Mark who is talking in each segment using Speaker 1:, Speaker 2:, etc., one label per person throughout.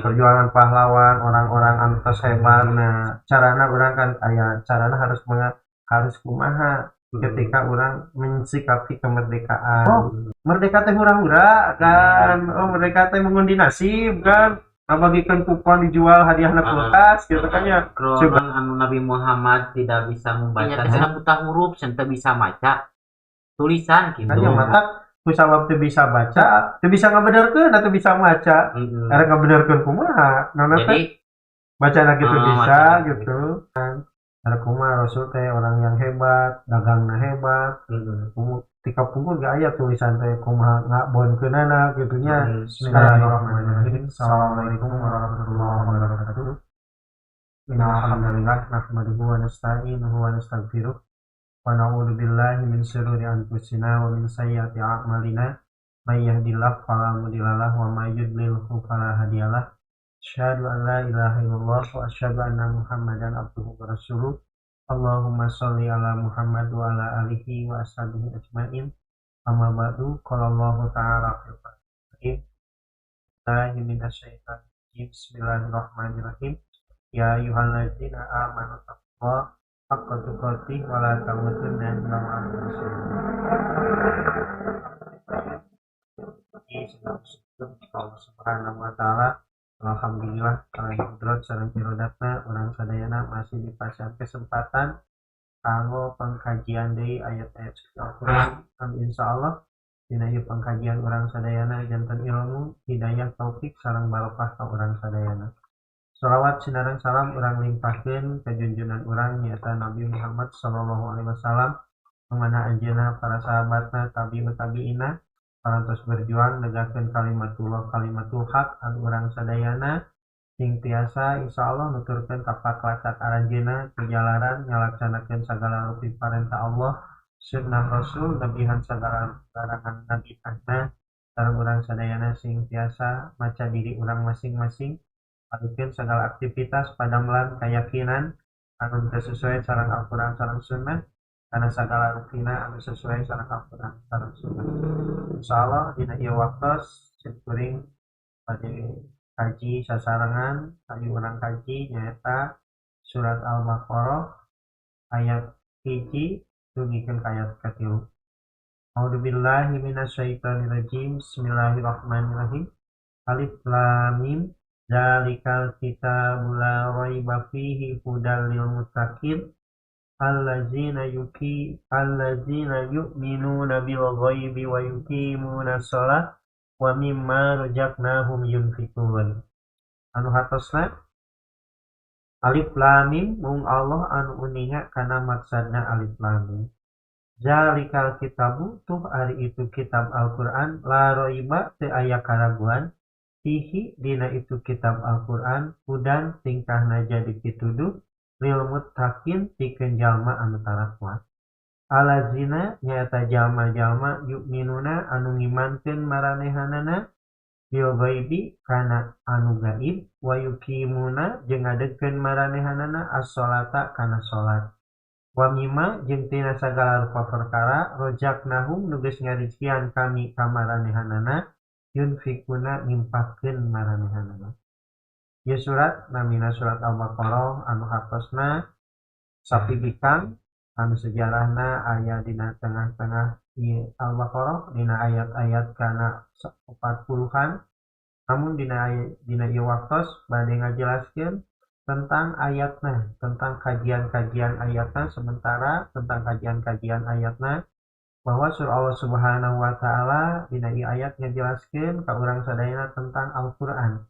Speaker 1: Perjuangan pahlawan, orang-orang anu tos hebat. Nah, carana urang kan aya carana harus harus kumaha ketika urang mensikapi kemerdekaan. Oh, merdeka teh hura-hura kan. Oh, merdeka teh mengundi nasib kan. Ngabagikeun kupon dijual hadiahna kulkas gitu kan ya.
Speaker 2: Kronon anu Nabi Muhammad tidak bisa membaca.
Speaker 3: Iya.
Speaker 2: Cenah buta huruf, cenah teu bisa maca tulisan gitu.
Speaker 1: Kan yang matak kusabab teu bisa baca, teu bisa ngabenerkeun atau bisa maca. Era ngabenerkeun kumaha? Naon teh
Speaker 2: Jadi
Speaker 1: bacana gitu
Speaker 2: Ah,
Speaker 1: bisa
Speaker 2: bacana
Speaker 1: gitu kan. Era kumaha Rasul teh orang yang hebat, dagangna hebat. Tika pungkur gak aya tulisan teh kumaha ngabonkeunana gitu nya. Bismillahirrahmanirrahim. Assalamualaikum warahmatullahi wabarakatuh. Innalhamdulillah nahmaduhu wa nasta'inuhu wa nastaghfiruh wa na'udzu billahi min syururi anfusina wa min sayyiati a'malina. May yahdihillahu fala mudhillalah wa may yudlilhu fala hadiyalah. Asyhadu an la ilaha illallah wa asyhadu anna Muhammadan abduhu wa rasuluh. Allahumma sholli ala Muhammad wa ala alihi wa ashabihi ajmain. Amma ba'du, qala Allahu ta'ala fil Qur'an. Billahi minasyaitonir rajim. Bismillahirrahmanirrahim. Ya ayyuhallazina amanu taqullaha haqqa tuqatih wa la tamutunna illa wa antum muslimun. Allah Subhanahu wa taala. Alhamdulillah kalian kudrat sareng irodatna urang sadayana masih dipasihan kesempatan kanggo pengkajian deui ayat-ayat suci Al-Qur'an. Anu insyaallah dina ieu pengkajian urang sadayana janten ilmu, hidayah, taufik sareng barokah ka urang sadayana. Shalawat sinareng salam urang limpahkeun ka junjunan urang nyaeta Nabi Muhammad sallallahu alaihi wasallam, mana anjeunna, para sahabatna, tabi'ut tabi'ina parantos berjuang negakeun kalimatullah, kalimatul haq, anu urang sadayana sing tiasa insyaallah nuturkeun tapak lacak aranjeunna kejalaran ngalaksanakeun sagala rupi parentah Allah, sunnah Rasul, lebihan sagala larangan Nabi ahna. Sareng urang sadayana sing tiasa maca diri urang masing-masing, lakukeun segala aktivitas padamelan keyakinan anu teu sesuai sareng Al-Qur'an sareng sunnah karena segala rupina anu sesuai sareng Al-Qur'an sareng sunnah. Insyaallah dina ieu waktos kuring bade kaji sasarengan. Ayu urang kaji nyaeta surat Al-Baqarah ayat 1 dugikeun ka ayat 3. A'udzubillahi minasyaitonirrajim. Bismillahirrahmanirrahim. Alif lam mim. Zalikal kitabu la raiba fihi hudal lil muttaqin allazina yu'minuna bil ghaibi wa yuqimuna shalah wa mimma razaqnahum yunfiqun. Anu hartosna alif lam mim, mung Allah anu uninga kana maksadna alif lam mim. Zalikal kitabu tuh ari itu kitab Al-Qur'an, la raiba teu aya karaguan, fihi dina itu kitab Al-Qur'an, hudan tingkahna jadi pituduh, lil muttaqin pikeun jalma anu tarakwa. Allazina nyaeta jalma-jalma, yu'minuna anu ngimankeun maranehanana, bil ghaibi kana anu gaib, wa yuqimuna jeung ngadegkeun maranehanana, as-sholata kana salat, wa mimma jeung tina sagala rupa perkara, rozaqnahum nu geus ngarizkian kami ka maranehanana, yunfikuna ngimpakkeun maranehanana. Ieu surat namina surat Al-Baqarah anu hartosna sapi bikang anu sejarahna aya dina tengah-tengah ieu Al-Baqarah dina ayat-ayat kana 40-an. Namun dina ieu waktos bade ngajelaskeun tentang ayatna, tentang kajian-kajian ayatna. Sementara tentang kajian-kajian ayatna bahwa surah Allah Subhanahu wa taala dina ieu ayat ngajelaskeun ka urang sadayana tentang Al-Qur'an.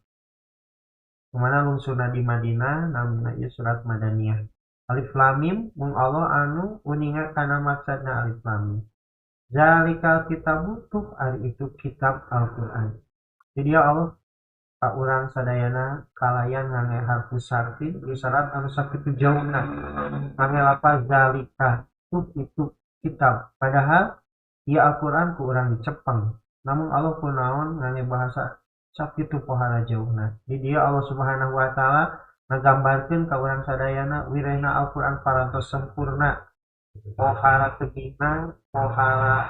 Speaker 1: Kumana lungsurna di Madinah, namina ieu surat Madaniyah. Alif lam mim, mung Allah anu uninga kana maksadna alif lam mim. Zalikal kitabu tuh ari itu kitab Al-Qur'an. Jadi ya Allah ka urang sadayana kalayan ngangge harfu syartin isyarat anu sakitu jauhna ngangge lafaz zalika tuh itu kitab, padahal ieu Al-Qur'an ku urang dicepeng, namun Allah kunaon ngangge bahasa sakitu pohara jauhna. Di dieu Allah Subhanahu wa taala ngagambarkeun ka urang sadayana wirehna Al-Qur'an parantos sempurna, pohara tebihna, pohara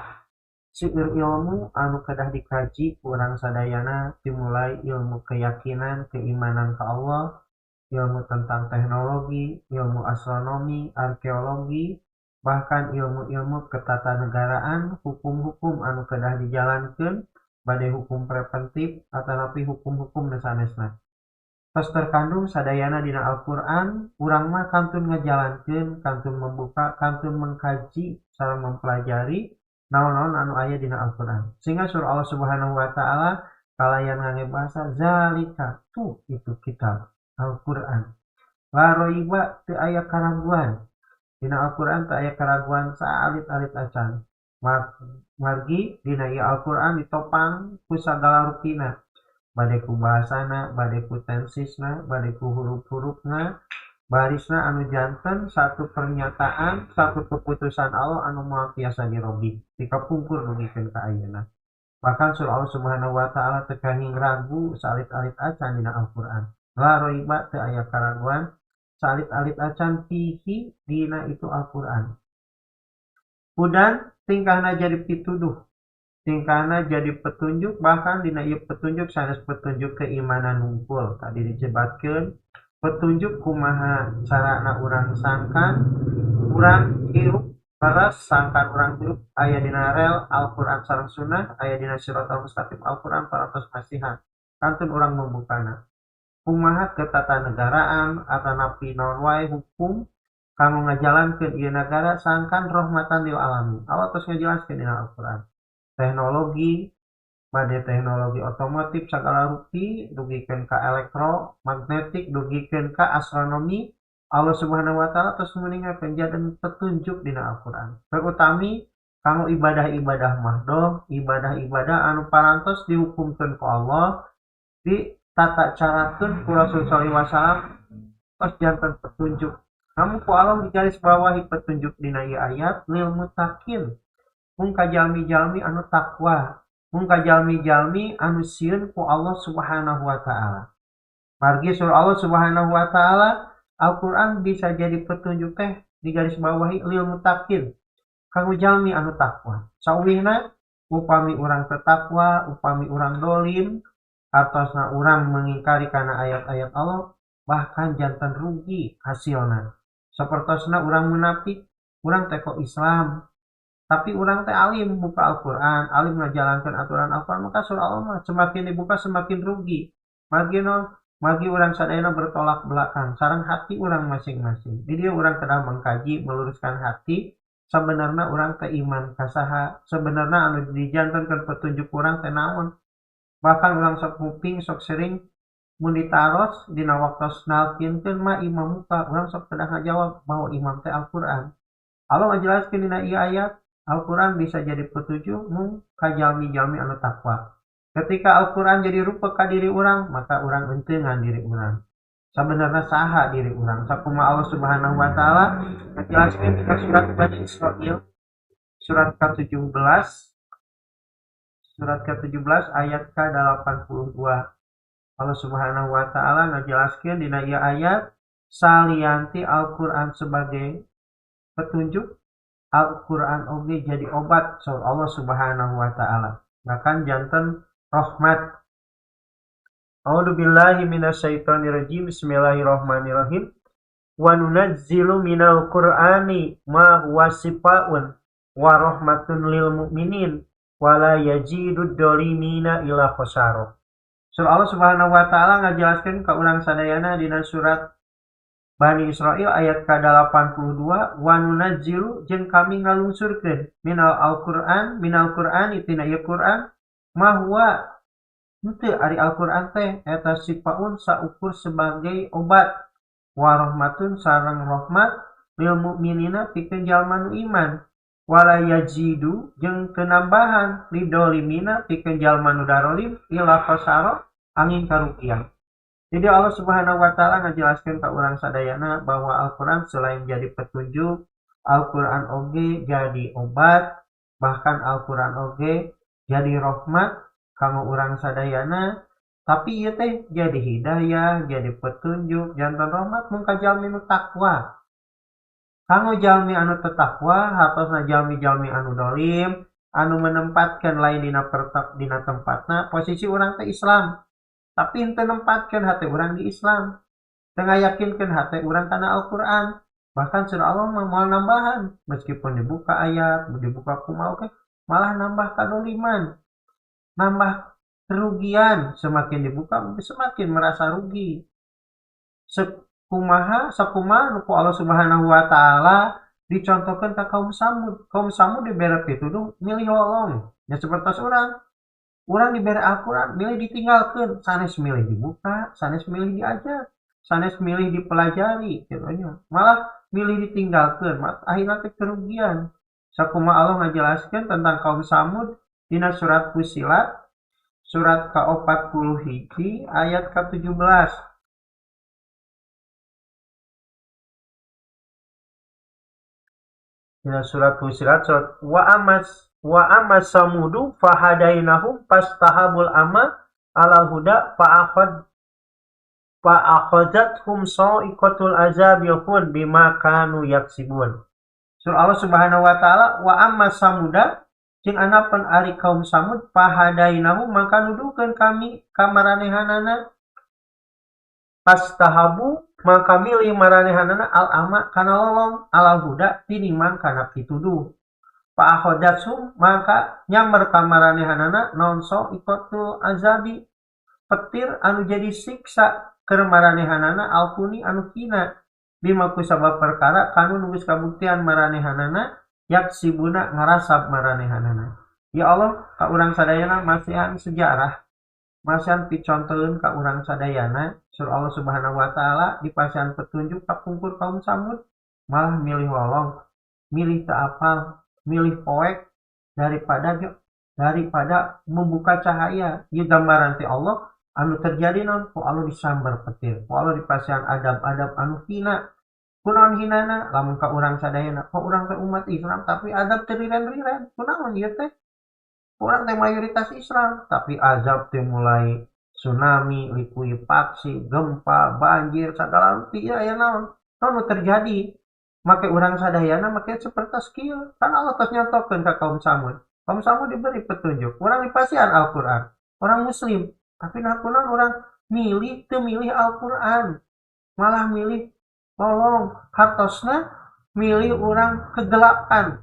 Speaker 1: Seueur ilmu anu kedah dikaji ku urang sadayana, dimulai ilmu keyakinan, keimanan ka Allah, ilmu tentang teknologi, ilmu astronomi, arkeologi, bahkan ilmu-ilmu ketatanegaraan, hukum-hukum anu kedah dijalankeun, bade hukum preventif atanapi hukum-hukum nu sanesna. Tos terkandung sadayana dina Al-Qur'an, urang mah kantun ngajalankeun, kantun membuka, kantun mengkaji sareng mempelajari naon-naon anu aya dina Al-Qur'an. Sehingga surah Allah Subhanahu wa taala kalayan ngangge bahasa zalika, tuh itu kitab Al-Qur'an. La raiba, teu aya karaguan. Dina Al-Qur'an teu aya karaguan saalit-alit acan. Margi dina ieu Al-Qur'an ditopang ku sagala rupina. Bade ku bahasana, bade ku tensisna, bade ku huruf-hurufna, barisna anu janten satu pernyataan, satu keputusan Allah anu moal tiasa dirobih, dikapungkur dugikeun ka ayeuna. Bahkan surah Allah Subhanahu wa taala teu kahing ragu saalit-alit acan dina Al-Qur'an. La raiba, teu aya karaguan saalit-alit acan fihi dina itu Al-Qur'an. Hudan tingkahna jadi pituduh, tingkahna jadi petunjuk, bahkan dina ieu petunjuk sanes petunjuk keimanan wungkul. Tadi disebatkeun petunjuk kumaha carana urang sangkan urang hirup leres, sangkan urang hirup aya dina rel Al-Qur'an sareng sunnah, aya dina siratal mustaqim Al-Qur'an parantos masihan. Kantun urang membukana. Kumaha ketatanegaraan atanapi naon wae hukum kanggo ngajalankeun ieu nagara sangkan rahmatan lil alamin. Allah tos ngajelaskeun dina Al-Qur'an. Teknologi, bade teknologi otomotif sagala rupi, dugikeun ka elektromagnetik, dugikeun ka astronomi, Allah Subhanahu wa taala tos meninggalkeun janten petunjuk dina Al-Qur'an. Terutami kanggo ibadah-ibadah mahdoh, ibadah-ibadah anu parantos dihukumkeun ku Allah, di tata carakeun ku Rasul sallallahu alaihi wasallam tos janten petunjuk. Namun ku Allah digaris bawahi petunjuk dina ieu ayat lil muttaqin. Mung ka jalmi-jalmi anu takwa, mung ka jalmi-jalmi anu sieun ku Allah Subhanahu wa taala. Margi surah Allah Subhanahu wa taala Al-Qur'an bisa jadi petunjuk teh digaris bawahi lil muttaqin. Kanggo jalmi anu takwa. Sauwihna upami urang teu takwa, upami urang dolim, artosna urang mengingkari kana ayat-ayat Allah, bahkan janten rugi hasilna. Sapertosna urang munafik, urang teh kok Islam, tapi urang teh alim buka Al-Qur'an, alim ngajalankeun aturan Al-Qur'an, maka surah Allah mah semakin dibuka semakin rugi. Margi no, margi urang sadayana bertolak belakang sareng hati urang masing-masing. Di dieu urang kedah mengkaji, meluruskan hati, sebenarna urang teh iman ka saha, sebenarna anu dijantenkeun petunjuk urang teh naon. Bahkan urang sok kuping sok sering mun ditaros dina waktos nalkinkeun ma imam muka, urang sok kedah ngajawab bahwa imam teh Al-Qur'an. Allah ngajelaskeun dina ieu ayat Al-Qur'an bisa jadi petunjuk mung ka jalmi-jalmi anu takwa. Ketika Al-Qur'an jadi rupa ka diri urang, maka urang eunteungan diri urang. Sabenerna saha diri urang? Sakumaha Allah Subhanahu wa taala ngajelaskeun dina surat Bani Israil surat ke-17, surat ke-17 ayat ke-82. Allah Subhanahu wa taala ngajelaskeun dina ieu ayat salianti Al-Qur'an sebagai petunjuk, Al-Qur'an oge jadi obat saur Allah Subhanahu wa taala. Bahkan janten rahmat. A'udzubillahi minasyaitonirrajim. Bismillahirrahmanirrahim. Wa nunazzilu minal Qur'ani ma huwa shifaa'un wa rahmatun lil mu'minin wa la yazidud dzalimina illa khasara. Surah Allah Subhanahu wa taala ngajelaskeun ka urang sadayana dina surat Bani Israil ayat ke-82, wa nunazzilu jeung kami ngalungsurkeun minal Al-Qur'an, minal Qur'ani tina ieu Qur'an, ma huwa henteu ari Al-Qur'an teh eta sifaun saukur sebagai obat, wa rahmatun sareng rahmat lil mukminina pikeun jalma nu iman, wala yazidu jeung kenambahan lidolimina pikeun jalma nu darolim ila khasara angin karugian. Jadi Allah Subhanahu wa taala ngajelaskeun ka urang sadayana bahwa Al-Qur'an selain jadi petunjuk, Al-Qur'an oge jadi obat, bahkan Al-Qur'an oge jadi rahmat kanggo urang sadayana, tapi ieu teh jadi hidayah, jadi petunjuk, janten rahmat mung ka jalmi nu takwa. Kanggo jalmi anu teu takwa, hartosna jalmi-jalmi anu dolim, anu menempatkan lain dina pertap dina tempatna posisi urang teh Islam tapi henteu nempatkeun hate urang di Islam teu ngayakinkeun hate urang kana Al-Qur'an. Bahkan surah Allah mah moal nambahan meskipun dibuka ayat dibuka kumaha oge malah nambah kadoliman, nambah kerugian, semakin dibuka semakin merasa rugi. Sekumaha sakumaha nu ku Allah Subhanahu wa taala dicontohkeun ka kaum Samud. Kaum Samud dibere pituduh milih lolong. Ya sapertos urang. Urang dibere Al-Qur'an milih ditinggalkeun, sanes milih dibuka, sanes milih diajar, sanes milih dipelajari kitu nya. Malah milih ditinggalkeun, akhirna teh kerugian. Sakumaha Allah ngajelaskeun tentang kaum Samud dina surat Fusilat surat ke-41 ayat ke-17. Dina surat Fusilat surat wa amas samudu fahadainahum fastahabul ama alal huda fa'akhazathum sa'iqatul azabil hun bima kanu yaksibun. Surah Allah Subhanahu wa taala wa amma samuda jeung anapan ari kaum Samud fahadainahum maka nuduhkeun kami ka maranehanana fastahabu maka milih maranehanana al ama kana lolong alal huda tinimbang kana pituduh. Fa'akhazathum maka nyamber ka maranehanana naon sa'iqatul azabi petir anu jadi siksa keur maranehanana alkuni anu hina bima ku sabab perkara kanu nu geus kabuktian maranehanana yaksibuna ngarasab maranehanana. Ya Allah ka urang sadayana masihan sejarah masihan piconteun ka urang sadayana surah Allah Subhanahu wa taala dipasihan petunjuk ka pungkur kaum Samud malah milih lolong, milih teu apal, milih poek daripada membuka cahaya. Ieu gambaran ti Allah anu terjadi non ku Allah disambar petir, ku Allah dipasihan adab-adab anu hina. Kunaon hinana lamun ka urang sadayana, kok urang teh umat Islam tapi adab teu riren-riren. Kunaon ieu teh? Urang teh mayoritas Islam tapi azab teh mulai tsunami, likuifaksi, gempa, banjir, sagala rupi ya aya naon. Naon nu terjadi? Make urang sadayana make sapertos kieu. Kan Allah tos nyontokeun ka kaum Samud. Kaum Samud diberi petunjuk, urang dipasihan Al-Qur'an. Orang muslim tapi nah kunaon urang milih teu milih Al-Qur'an, malah milih tolong hartosna milih urang kegelapan.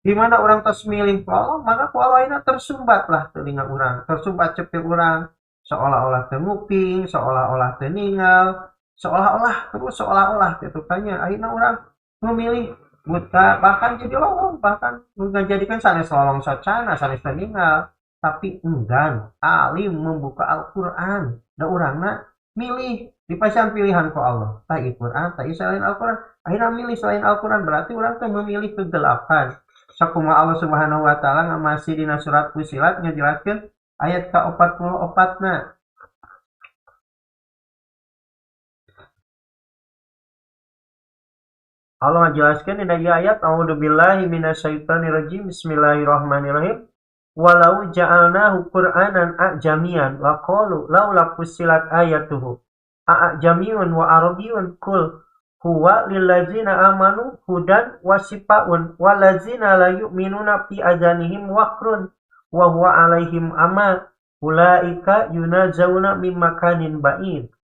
Speaker 1: Di mana urang tos milih tolong, maka ku Allah tersumbatlah telinga urang, tersumbat cepil urang, seolah-olah teu nguping, seolah-olah teu ningal, seolah-olah terus seolah-olah kitu kanya. Akhirna urang memilih buta, bahkan jadi lolong, bahkan ngajadikeun sanes lolong sacana, sanes teu ningal, tapi enggan alim membuka Al-Qur'an. Da urangna milih dipasihan pilihan ku Allah, tah ieu Quran, tah ieu selain Al-Qur'an. Akhirna milih selain Al-Qur'an berarti urang teh memilih kegelapan. Sakumaha Allah Subhanahu wa taala ngamasi dina surat Fusilat ngajelaskeun ayat ka-44 na. Allah ngajelaskeun dina ieu ayat a'udzubillahi minasyaitonirrajim bismillahirrahmanirrahim. Walau ja'alnahu Qur'anan a'jamiyan wa qalu laula fussilat ayatuhu a'jamiyun wa arabiyyun kul huwa lillazina amanu hudan wa shifaa'un wallazina la yu'minuna fi azanihim waqrun wa huwa alaihim ama ulaika yunazawna mim makanin ba'id.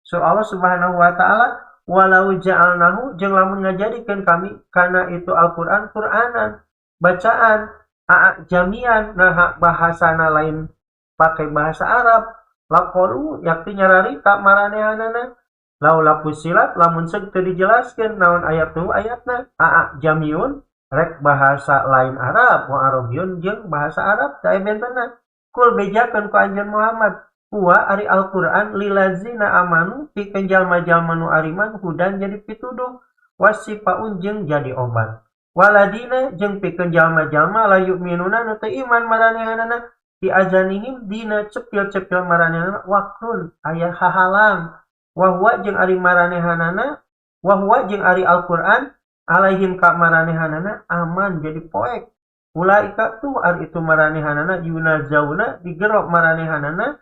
Speaker 1: Surah Allah Subhanahu wa taala walau ja'alnahu jeung lamun ngajadikeun kami kana itu Al-Qur'an Qur'anan bacaan a'jamian nah bahasana lain pakai bahasa Arab laqalu yakti nyararita maranehanana laula fusilat lamun seug teu dijelaskeun naon ayat tu ayatna a'jamiun rek bahasa lain Arab wa arabiyun jeung bahasa Arab teh bentena kul bejakeun ku anjeun Muhammad huwa ari Al-Qur'an lilazina amanu pikeun jalma-jalma nu ariman hudan jadi pituduh wasifaun jeung jadi obat waladina jeung pikeun jalma-jalma la yu'minuna nu teu iman maranehanana di azanihim dina cepil-cepil maranehanana waqrun aya hahalang wa huwa jeung ari maranehanana wa huwa jeung ari Al-Qur'an alaihim ka maranehanana aman jadi poek ulaika tuh ari itu maranehanana yunazauna digerok maranehanana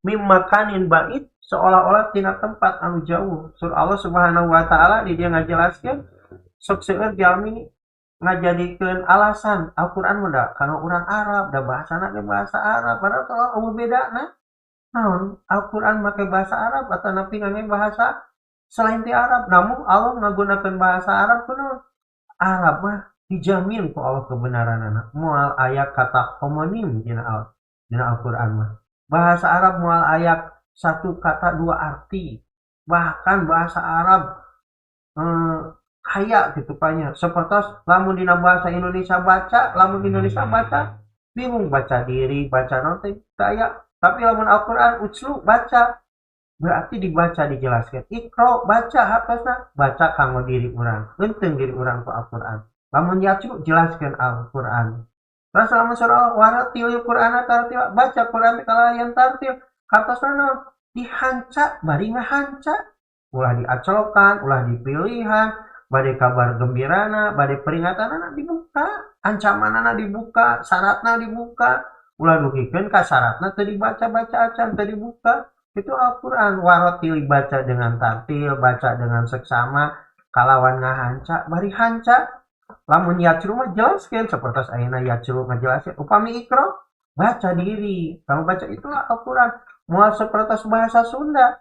Speaker 1: mim makanin ba'id seolah-olah tina tempat anu jauh. Surah Allah Subhanahu wa taala di dia ngajelaskeun sok seueur jalmi Ngajadikeun alasan Al-Qur'an mah da kana urang Arab, da bahasana ge bahasa Arab, padahal kalau eueuh bedana. Naon Al-Qur'an make bahasa Arab atanapi ngangge bahasa selain ti Arab, namun Allah ngagunakeun bahasa Arab kunaon? Arab mah dijamin ku Allah kebenaranana. Moal aya kata homonim dina Al-Qur'an mah. Bahasa Arab moal aya satu kata dua arti. Bahkan bahasa Arab kaya gitu panya. Sepertos lamun dina bahasa Indonesia baca, lamun Indonesia baca bingung baca diri, baca naon teh kaya. Tapi lamun Al-Qur'an utslu baca, berarti dibaca dijelaskan. Iqra baca hartosna, baca kanggo diri urang, henteu diri urang ku Al-Qur'an. Lamun yatlu jelaskan Al-Qur'an. Terus lamun surah waratil Qur'ana tartil, baca Qur'an teh kalayan tartil, hartosna naon? Dihanca bari ngahanca. Ulah diaclokan, ulah dipilihan, bade kabar gembirana, bade peringatanana dibuka, ancamanana dibuka, syaratna dibuka. Ulah dugikeun ka syaratna teu dibaca-baca acan teu dibuka. Itu Al-Qur'an warotil baca dengan tartil, baca dengan seksama, kalawan ngahanca, bari hanca. Lamun yatlu mah jelaskeun sapertos ayeuna yatlu ngajelaskeun. Upami Iqra baca diri, kamu baca itulah Al-Qur'an. Moal sapertos bahasa Sunda.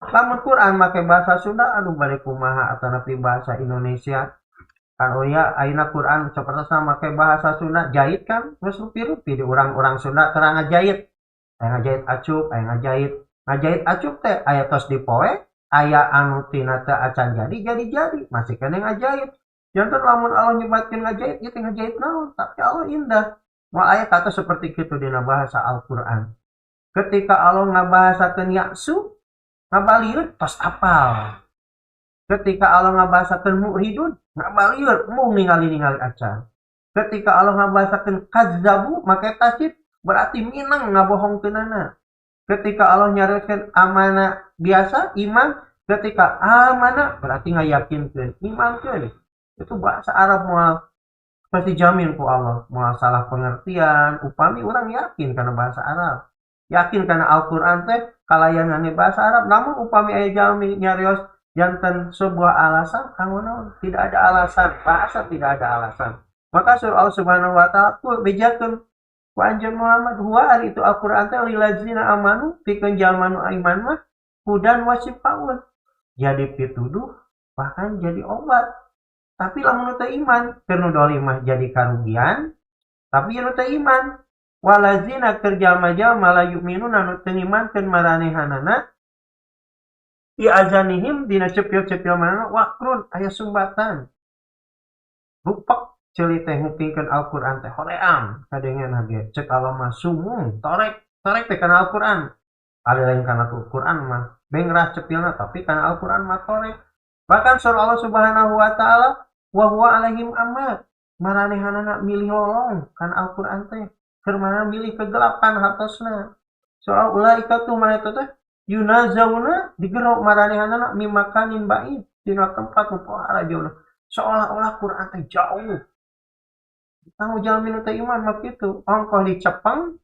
Speaker 1: Lamun Quran make bahasa Sunda aduh bade kumaha atanapi bahasa Indonesia. Kan oh ya ayeuna Quran sapertosna make bahasa Sunda jahit kan geus rupi-rupi di urang-urang Sunda terang ngajahit. Aya ngajahit acuk, aya ngajahit. Ngajahit acuk teh aya tos dipoe, aya anu tina teu acan jadi jadi-jadi masih keneh ngajahit. Janten lamun Allah nyebatkeun ngajahit ieu teh ngajahit naon? Tapi Allah indah. Moal aya kata seperti kitu dina bahasa Al-Qur'an. Ketika Allah ngabahasakeun yaksu, ngabalieur tos apal. Ketika Allah ngabahasakeun mu'ridun, ngabalieur mung ningali-ningali acan. Ketika Allah ngabahasakeun kazzabu make tasdid berarti minang ngabohongkeunana. Ketika Allah nyarioskeun amanah biasa iman, ketika amanah berarti ngayakinkeun, imankeun. Itu bahasa Arab moal pasti jamin ku Allah, moal salah pengertian, upami urang yakin karena bahasa Arab. Yakin karena Al-Qur'an teh kalayan ngangge bahasa Arab, namun upami aya jalmi nyarios janten sebuah alasan kanggo naon? Tidak ada alasan, bahasa tidak ada alasan. Maka surah Allah Subhanahu wa taala ku bejakeun ku anjeun Muhammad huwa ari itu Al-Qur'an teh lilazina amanu pikeun jalma nu iman mah hudan wa syifaun. Jadi pituduh bahkan jadi obat. Tapi lamun teu iman keur nu dolim mah jadi karugian, tapi nu teu iman walazina keur jalma-jalma la yu'minuna nu teu ngimankeun maranehanana di azanihim dina cepil-cepil manana wakrun aya sumbatan. Rupek ceuli teh ngupingkeun Al-Qur'an teh hoream kadengeun ge cek Allah mah sumung torek torek teh kana Al-Qur'an. Ada lain kana Al-Qur'an mah bengrah cepilna tapi kana Al-Qur'an mah torek. Bahkan surah Allah Subhanahu wa taala wa huwa alaihim amat maranehanana milih lolong kana Al-Qur'an teh keur mana milih kegelapan hartosna. Surah ulaika tuh mana teh yunazauna digerok maranehanana mimakanin ba'id dina tempat nu pohara jauhna. Seolah-olah Quran teh jauh. Tanggung jawab minta iman mah kitu. Ongkoh dicepeng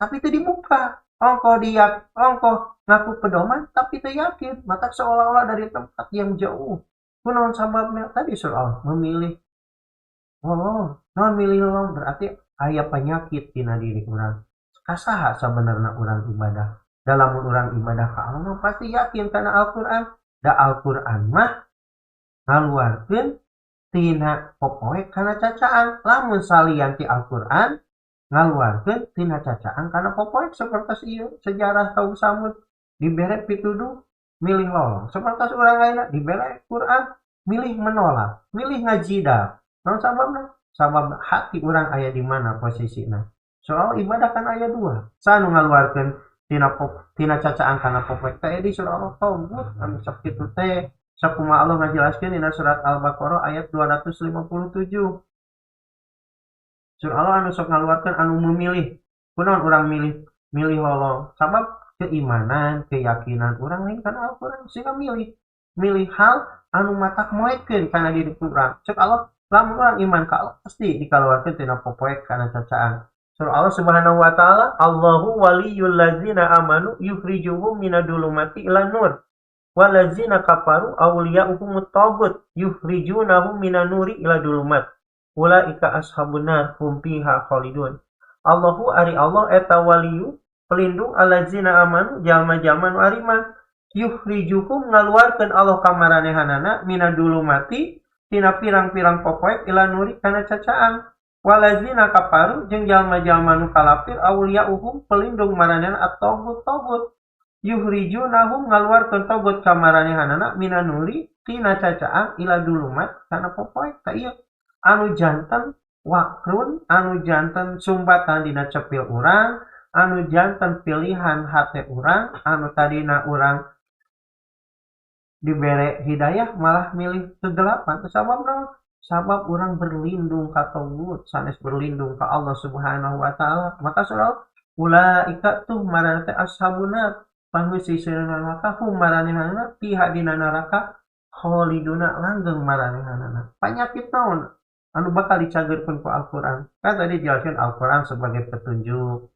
Speaker 1: tapi teu dibuka. Ongkoh diyak, ongkoh ngaku pedoman tapi teu yakin. Matak seolah-olah dari tempat yang jauh. Kunaon sababna? Tadi surah memilih lolong. Naon milih lolong berarti aya penyakit dina diri urang. Kasaha sabenerna urang ibadah? Dalam urang ibadah ka Allah mah pasti yakin kana Al-Qur'an. Da Al-Qur'an mah ngaluarkeun tina popoe kana cacaan. Lamun salian ti Al-Qur'an ngaluarkeun tina cacaan kana popoe sapertos ieu sejarah kaum Samud dibere pituduh milih lolong. Sapertos urang lainna dibere Qur'an milih menolak, milih ngajidal. Naon sababna? Sabab hati urang aya di mana posisina. Soal ibadah kan aya dua. Sanu ngaluarkeun tina cacaan kana popoe teh di surah Allah togut anu sok kitu teh. Sakumaha Allah ngajelaskeun dina surat Al-Baqarah ayat 257. Surah Allah anu sok ngaluarkeun anu memilih. Kunaon urang milih? Milih lolong. Sabab keimanan, keyakinan urang lain kana Al-Qur'an sehingga milih. Milih hal anu matak moekeun kana diri urang. Cek Allah lamun urang iman ka Allah pasti dikaluarkeun tina popoe kana cacaan. Surah Allah Subhanahu wa taala, Allahu waliyul ladzina amanu yukhrijuhum minadh-dhulumati ilan nur. Waladzina kafaru awliya'uhumut taghut yukhrijunahum minan nuri ila dhulumat. Ulaika ashabun nar hum fiha khalidun. Allahu ari Allah eta waliyu pelindung allazina amanu jalma-jalma nu ariman yukhrijuhum ngaluarkeun Allah ka maranehanana minadulumati tina pirang-pirang popoek ila nuri kana cacaang. Walazina kaparu jeung jalma-jalma nu kalapir auliyauhum pelindung maranehna at-tagut-tagut yukhrijunahum ngaluarkeun tagut ka maranehanana minanuri tina cacaang ila dulumat kana popoek. Ta ieu anu janten wakrun, anu janten sumbatan dina cepil urang, anu janten pilihan hate urang, anu tadina urang dibere hidayah malah milih kegelapan. Sabab naon? Sabab urang berlindung ka tagut sanes berlindung ka Allah Subhanahu wa taala. Maka surah ulaika tuh maraneh teh ashabuna pangeusi neraka hum maranehanana piha dina neraka khaliduna langgeng maranehanana. Panyakit naon anu bakal dicageurkeun ku Al-Qur'an? Kan tadi dijelaskan Al-Qur'an sebagai petunjuk,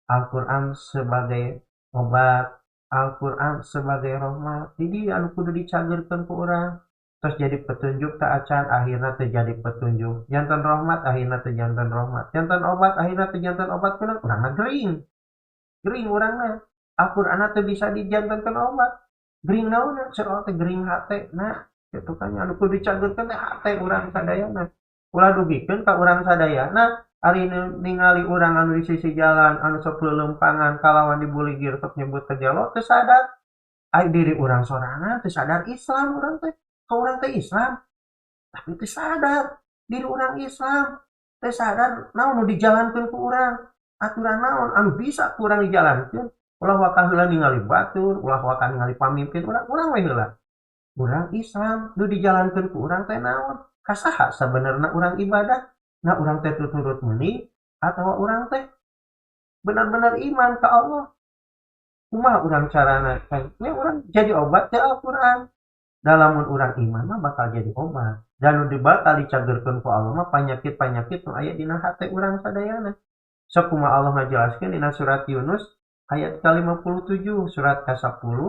Speaker 1: Al-Qur'an sebagai obat, Al-Qur'an sebagai rahmat. Jadi anu kudu dicageurkeun ku urang. Terus jadi petunjuk tak acan akhirna teu jadi petunjuk. Janten rahmat akhirna teu janten rahmat. Janten obat akhirna teu janten obat kunaon? Urangna gering. Gering urangna. Al-Qur'anna teu bisa dijantenkeun obat. Gering naonna? Saur teh gering hate. Nah, kitu kan anu kudu dicageurkeun teh hate urang sadayana. Ulah dugikeun ka urang sadayana ari ningali urang anu di sisi jalan anu sok leuleumpangan kalawan dibuligir sok nyebut kejalo teu sadar. Ai diri urang sorangan teu sadar Islam urang teh. Ka urang teh Islam tapi teu sadar diri urang Islam, teu sadar naon nu dijalankeun ku urang, aturan naon anu bisa ku urang dijalankeun. Ulah waka heula ningali batur, ulah waka ningali pamimpin urang, urang we heula. Urang Islam nu dijalankeun ku urang teh naon? Kasaha sabenerna urang ibadah? Nah urang teh tuturut meuni atawa urang teh benar-benar iman ka Allah? Kumaha urang carana? Nya urang jadi obat teh Al-Qur'an. Dalamun urang iman mah bakal jadi obat. Dan nu bakal dicageurkeun ku Allah mah panyakit-panyakit nu aya dina hate urang sadayana. Sok kumaha Allah ngajelaskeun dina surat Yunus ayat ke-57, surat ke-10.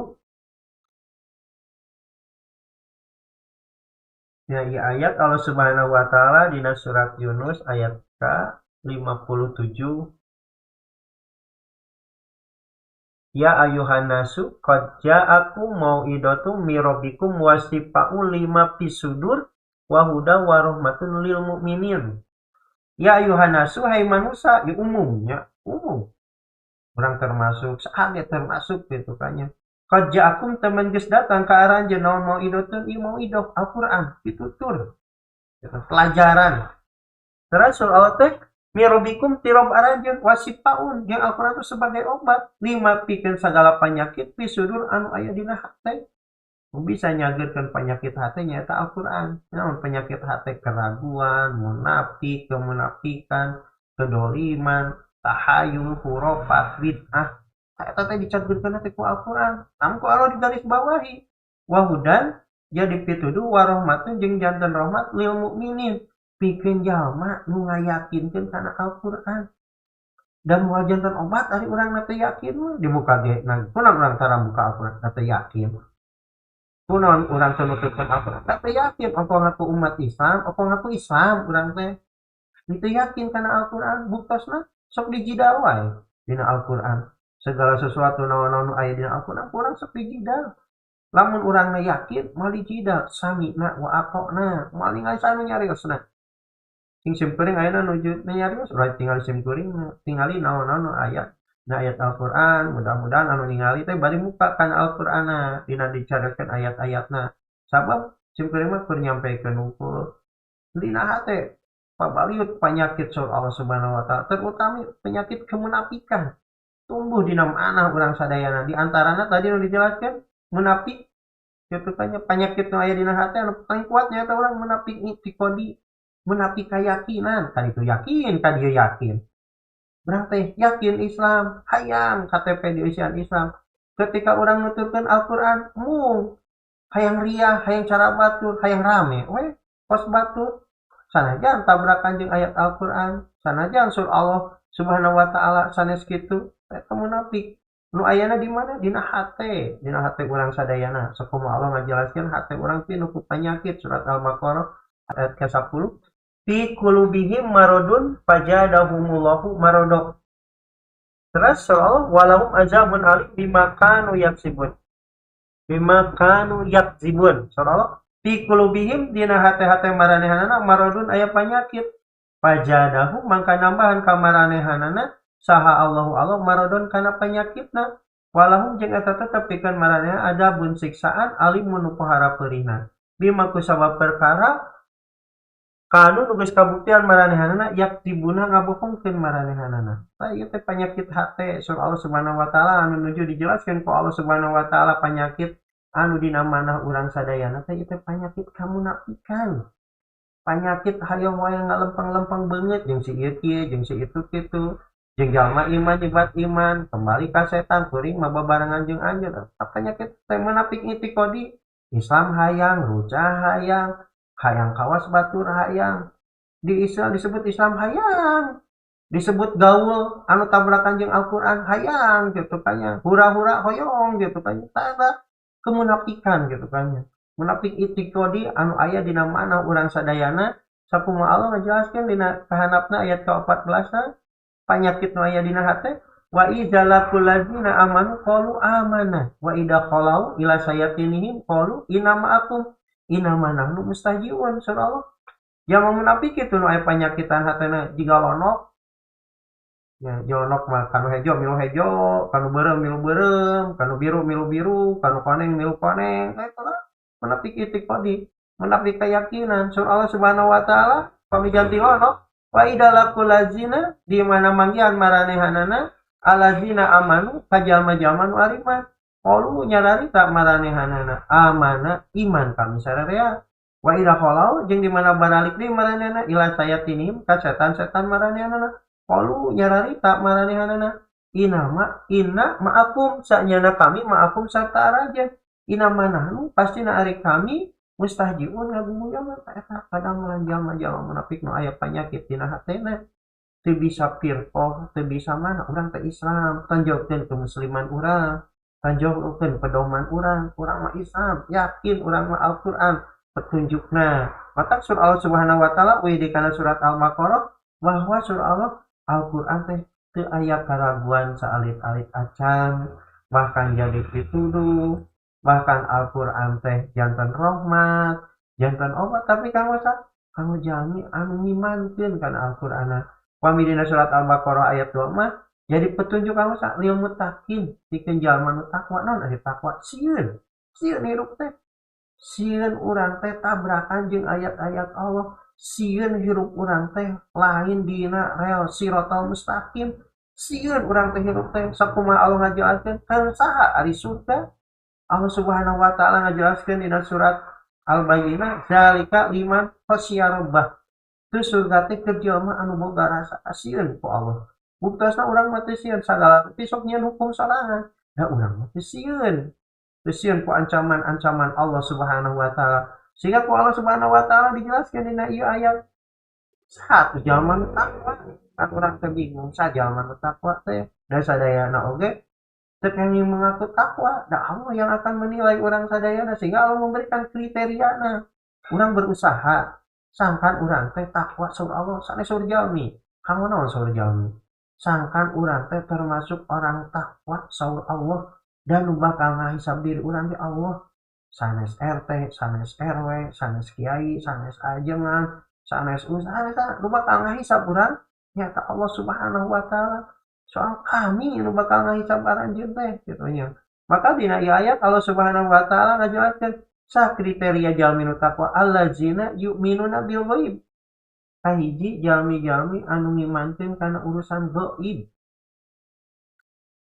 Speaker 1: Ya, ieu ayat Allah Subhanahu wa taala dina surat Yunus ayat ke-57. Ya ayuhan nasu qad ja'akum mau'idatum mir rabbikum wasifa'u lima fisudur wa huda wa rahmatun lil mu'minin. Ya ayuhan nasu hai manusia, ya umumnya, umum. Urang termasuk, saha termasuk gitu kan nya. Qad ja'akum teman geus datang ka aranjeun naon mau'idatun ieu mau'idah Al-Qur'an pitutur. Pelajaran. Terus surah Allah teh mirobikum tirob aranjeun wasipaun jeung Al-Qur'an itu sebagai obat lima pikeun sagala penyakit pisudur anu aya dina hate. Nu bisa nyageurkeun penyakit hate nyaeta Al-Qur'an. Naon penyakit hate? Keraguan, munafik, kemunafikan, kedoliman, tahayul, khurafat, bid'ah. Eta teh dicageurkeun teh ku Al-Qur'an. Namun ku Allah digaris bawahi wa hudan jadi pituduh wa rahmatun jeung janten rahmat lil mukminin. Pikeun jalma nu ngayakinkeun kana Al-Qur'an. Dan moal janten obat ari urang teh yakin mah dibuka ge. Nah, kunaon urang tara buka Al-Qur'an teh yakin. Kunaon urang teu nuturkeun Al-Qur'an teh yakin ongkoh ngaku umat Islam, ongkoh ngaku Islam urang teh. Teu yakin kana Al-Qur'an, buktosna sok dijidal wae dina Al-Qur'an. Segala sesuatu naon-naon nu aya dina Al-Qur'an urang sok dijidal. Lamun urang na yakin moal dijidal, sami'na wa ata'na, moal ningali sanu nyariosna. Sing simkuring ayeuna nuju nyarios ulah tinggal simkuring tingali naon-naon ayat na ayat Al-Qur'an, mudah-mudahan anu ningali teh bari muka kana Al-Qur'anna dina dicaritakeun ayat-ayatna. Sabab simkuring mah keur nyampikeun hungkul dina hate pabaliut penyakit sur Allah Subhanahu wa taala, terutama penyakit kemunafikan tumbuh dina manah urang sadayana. Di antarana tadi nu dijelaskeun munafik kitu tanya penyakit nu aya dina hate anu paling kuat nyaeta urang munafik i'tiqadi, munafik keyakinan, kan itu yakin, kan dia yakin. Berarti yakin Islam, hayang KTP diisian Islam. Ketika orang nuturkeun Al-Qur'an, mung hayang riah, hayang cara batur, hayang rame, we kos batur. Sanajan tabrakan jeung ayat Al-Qur'an, sanajan sur Allah Subhanahu wa taala sanes kitu, eta munafik. Nu ayana di mana? Dina hate, dina hate urang sadayana. Sakumaha Allah ngajelaskeun hate urang pinuh ku penyakit surat Al-Baqarah ayat ke-10. Fi qulubihim maradun fajadahumullahu maradha. Terus soal walahum azabun alim bima kanu yaksibun. Bima kanu yakzibun. Soal fi qulubihim dina hate-hate maranehanana maradun aya panyakit. Fajadahum mangka nambahan ka maranehanana saha Allahu Allah maradun kana panyakitna. Walahum jeung eta tetep pikeun maranehanana azabun siksaan alim nu pohara peurihna. Bima kusabab perkara kanu nu geus kabuktian maranehanana yaktibuna ngabohongkeun maranehanana. Tah ieu teh panyakit hate surah Allah Subhanahu wa taala anu nuju dijelaskeun ku Allah Subhanahu wa taala panyakit anu dina manah urang sadayana teh ieu teh panyakit kamunafikan. Panyakit hayang wae ngalempeng-lempeng beungeut jeung si ieu kieu jeung si itu kitu. Jeung jalma iman nyebat iman kembali ka setan kuring mah babarengan jeung anjeun. Tah panyakit teh munafik itikodi Islam hayang, rucah hayang, hayang kawas batur hayang. Di Islam disebut Islam hayang, disebut gaul anu tabrakan jeung Al-Qur'an hayang gitu kan nya, hura-hura hoyong gitu kan nya. Tah kemunafikan gitu kan nya. Munafik itikodi anu aya dina mana urang sadayana sakumaha Allah ngajelaskeun dina kahanapna ayat ke-14 panyakit nu aya dina hate wa idza laqul ladzina amanu qalu amanna wa idza khalau ila sayatinihim qalu inna ma'akum inna nahnu mustahzi'un. Surah Allah jalma munafik kitu nu aya panyakitan hatena jiga lonok ya, lonok mah kanu hejo milu hejo, kanu beureum milu beureum, kanu biru milu biru, kanu koneng milu koneng. Eta lah munafik itikadi, munafik keyakinan. Surah Allah Subhanahu wa taala pamiganti lonok wa idza laqul ladzina di mana manggihan maranehanana alladzina amanu ka jalma-jalma nu ariman qalu nyararita maranehanana amana iman kami sararea wa idza khalau jeung di mana baralik deui maranehanana ila sayatinihim ka setan-setan maranehanana qalu nyararita maranehanana inama inna ma'akum sanyana kami ma'akum sarta araja inama nahnu pastina ari kami mustahjiun ngagumuyaman. Eta kadang jalma-jalma munafik nu aya panyakit dina hatena teu bisa firqah, teu bisa mana urang teh Islam, tonjolkeun kemusliman urang, tonjolkeun pedoman urang, urang mah Islam, yakin urang mah Al-Qur'an petunjukna. Matak surah Allah Subhanahu wa taala we di kana surat Al-Baqarah bahwa surah Allah Al-Qur'an teh teu aya karaguan saalit-alit acan, bahkan jadi pituduh, bahkan Al-Qur'an teh jantan rahmat, jantan obat, tapi kanggo kanggo jalmi anu ngimankeun kana Al-Qur'ana. Pami dina surat Al-Baqarah ayat 2 mah jadi petunjuk kanggo sa lil muttaqin pikeun jalma nu takwa. Naon ari takwa? Sieun. Sieun hirup teh. Sieun urang teh tabrakan jeung ayat-ayat Allah. Sieun hirup urang teh lain dina rel siratal mustaqim. Sieun urang teh hirup teh sakumaha Allah ngajelaskeun kan saha ari surga. Allah Subhanahu wa taala ngajelaskeun dina surat Al-Bayyinah zalika liman khasyiya rabbah. Teu surga teh keur jalma anu boga rasa asieun ku Allah. Buktosna urang mah teu sieun sagala teh sok nyieun hukum sorangan. Da urang mah teu sieun. Teu sieun ku ancaman-ancaman Allah Subhanahu wa taala. Sehingga ku Allah Subhanahu wa taala dijelaskeun dina ieu ayat satu jalma nu takwa. Kan urang teh bingung sa jalma nu takwa teh da sadayana oge teu kenging mengaku takwa. Da Allah yang akan menilai urang sadayana sehingga Allah memberikan kriteriana. Urang berusaha sangkan urang teh takwa saur Allah sanes saur jalmi. Kanggo naon saur jalmi? Sangkan urang teh termasuk orang takwa saur Allah dan nu bakal ngahisab diri urang di Allah. Sanes RT, sanes RW, sanes kiai, sanes ajengan, sanes usaha, nu bakal ngahisab urang nyata Allah Subhanahu wa taala. Soal kami nu bakal ngahisab aranjeun teh kitu nya. Maka dina ieu ayat Allah Subhanahu wa taala ngajelaskeun sa kriteria jalmi nu takwa allazina yu'minuna bil ghaib. Kahiji jalmi-jalmi anu ngimankeun kana urusan gaib.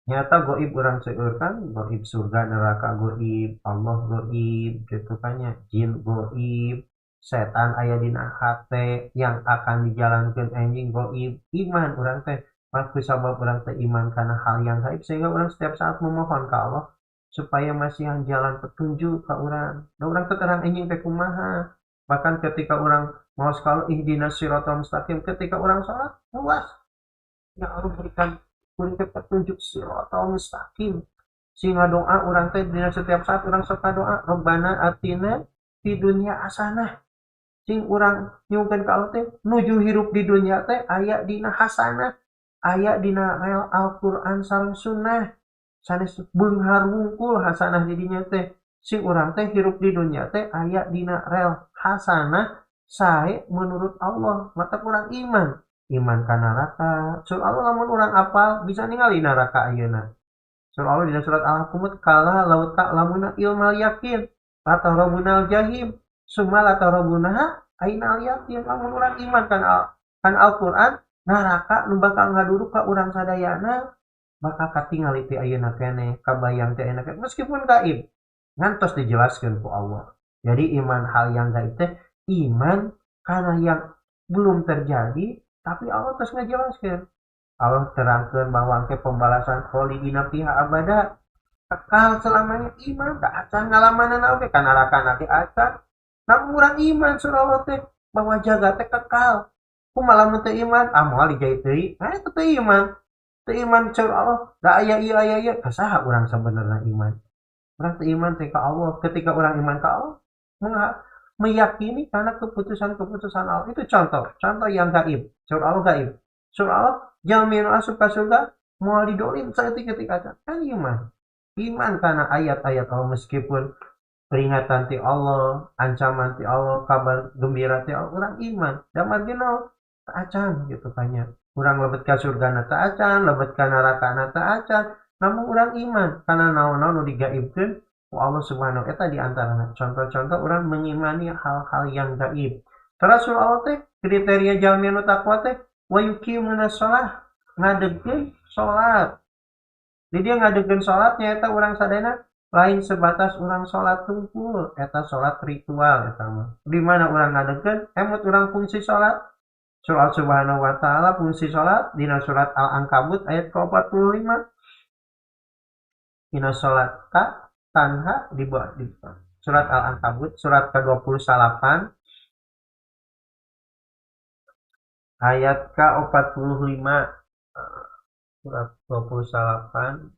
Speaker 1: Nyata gaib urang seueur kan, gaib surga neraka gaib, Allah gaib gitu kan nya, jin gaib, setan aya dina hate yang akan dijalankeun anjing gaib. Iman urang teh maka sabab urang teh iman kana hal yang gaib sehingga urang setiap saat memohon ka Allah supaya masihan jalan petunjuk ka urang. Da urang teh terang anjing teh kumaha. Bahkan ketika urang mau sekali ihdinas siratal mustaqim ketika urang salat luas. Ya Allah berikan urang teh petunjuk siratal mustaqim. Sehingga doa urang teh dina setiap saat urang sok doa Rabbana atina fid dunya hasanah. Cing urang nyungkeun ka Allah teh nuju hirup di dunya teh aya dina hasanah, aya dina rel Al-Qur'an sareng sunnah. Sanes beunghar wungkul hasanah di dinya teh. Sing urang teh hirup di dunya teh aya dina rel hasanah sae menurut Allah. Mata kurang iman, iman ka neraka. Surah Allah lamun urang apal bisa ningali neraka ayeuna. Surah Allah dina surat Al-Hukumut kala laut ta'lamuna ilmal yakin latarabunal jahim summa latarabunaha ainal yakin. Lamun urang iman kan Al-Qur'an, neraka nu bakal ngaduruk ka urang sadayana bakal katingali ti ayeuna keneh, kabayang ti ayeuna keneh meskipun gaib. Ngantos dijelaskeun ku Allah. Jadi iman hal yang gaib teh iman karena yang belum terjadi tapi Allah terus ngajelaskeun. Allah terangkeun bahwa engke pembalasan kholidina fiha abada, kekal selamanya. Iman ka acan ngalamanana oge ka neraka nanti acan. Namun urang iman surah Allah teh bahwa jaga teh kekal. Kumaha lamun teu iman? Ah moal dijahit deui. Nah eta teu iman. Teu iman surah Allah da aya ieu aya ieu. Ka saha urang sabenerna iman? Urang teu iman teh ka Allah. Ketika urang iman ka Allah, meyakini karena keputusan-keputusan Allah. Itu contoh, contoh yang gaib. Surah Allah gaib. Surah Allah jalmi nu asup ka surga moal didolim saeutik-eutik acan. Kan iman. Iman karena ayat-ayat Allah meskipun peringatan ti Allah, ancaman ti Allah, kabar gembira ti Allah, urang iman. Da margi naon? Teu acan gitu kanya. Urang lebet ka surgana teu acan, lebet ka nerakana teu acan. Namun urang iman karena naon-naon nu digaibkeun ku Allah Subhanahu wa taala. Di antarana contoh-contoh urang mengimani hal-hal yang gaib. Terus surah Allah teh kriteria jalmi nu takwa teh wa yuqimuna shalah, ngadegkeun salat. Di dia ngadegkeun salat nyaeta urang sadayana lain sebatas urang salat tungkul, eta salat ritual eta mah. Di mana urang ngadegkeun emut urang fungsi salat. Surah Subhanahu wa taala fungsi salat dina surat Al-Ankabut ayat ke-45. Dina salat ta tanha di bawah di surat Al-Ankabut surat ke-28 ayat ke-45, surat 28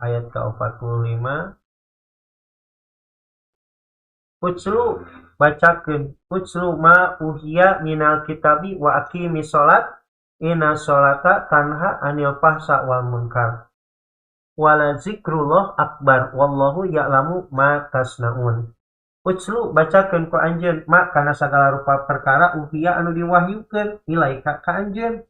Speaker 1: ayat ke-45. Utslu, bacakeun utslu ma uhiya minal kitabi wa aqimi sholat inna sholata tanha anil fahsya wal munkar wala zikrullah akbar wallahu ya'lamu ma tasnaun. Utslu, bacakeun ku anjeun ma kana sagala rupa perkara uhiya anu diwahyukeun ilaika ka anjeun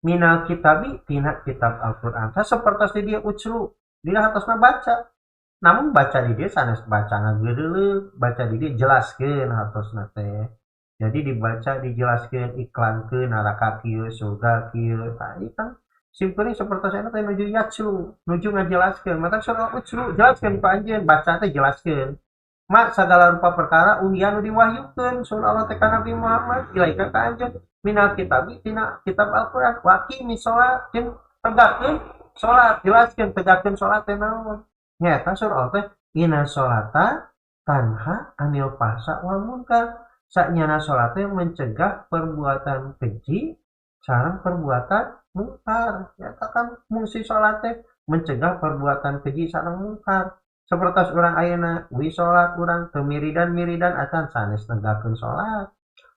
Speaker 1: minal kitabi tina kitab Al-Qur'an. Sapertos di dieu utslu dina hatosna baca. Namun baca di dieu sanes baca ngageureuleuh, baca di dieu jelaskeun hatosna teh. Jadi dibaca dijelaskeun iklankeun neraka kieu, surga kieu. Tah ieu kan simpeling sapertos eta teh nuju yatslu, nuju ngajelaskeun. Mata surah utslu jelaskeun ku anjeun, baca teh jelaskeun. Ma sagala rupa perkara uhiya nu diwahyukeun surah Allah teh ka Nabi Muhammad ilaika ka anjeun minal kitabi tina kitab Al-Qur'an wa aqimi sholat jeung tegakkeun salat, jelaskeun tegakkeun salat teh naon. Nyata surah Allah teh inna sholata tanha anil fahsya wal munkar. Saknyana salat teh mencegah perbuatan keji sareng perbuatan mungkar. Nyata kan fungsi salat teh mencegah perbuatan keji sareng mungkar. Sapertos urang ayeuna wi salat urang teu miridan-miridan acan sanes negakeun salat.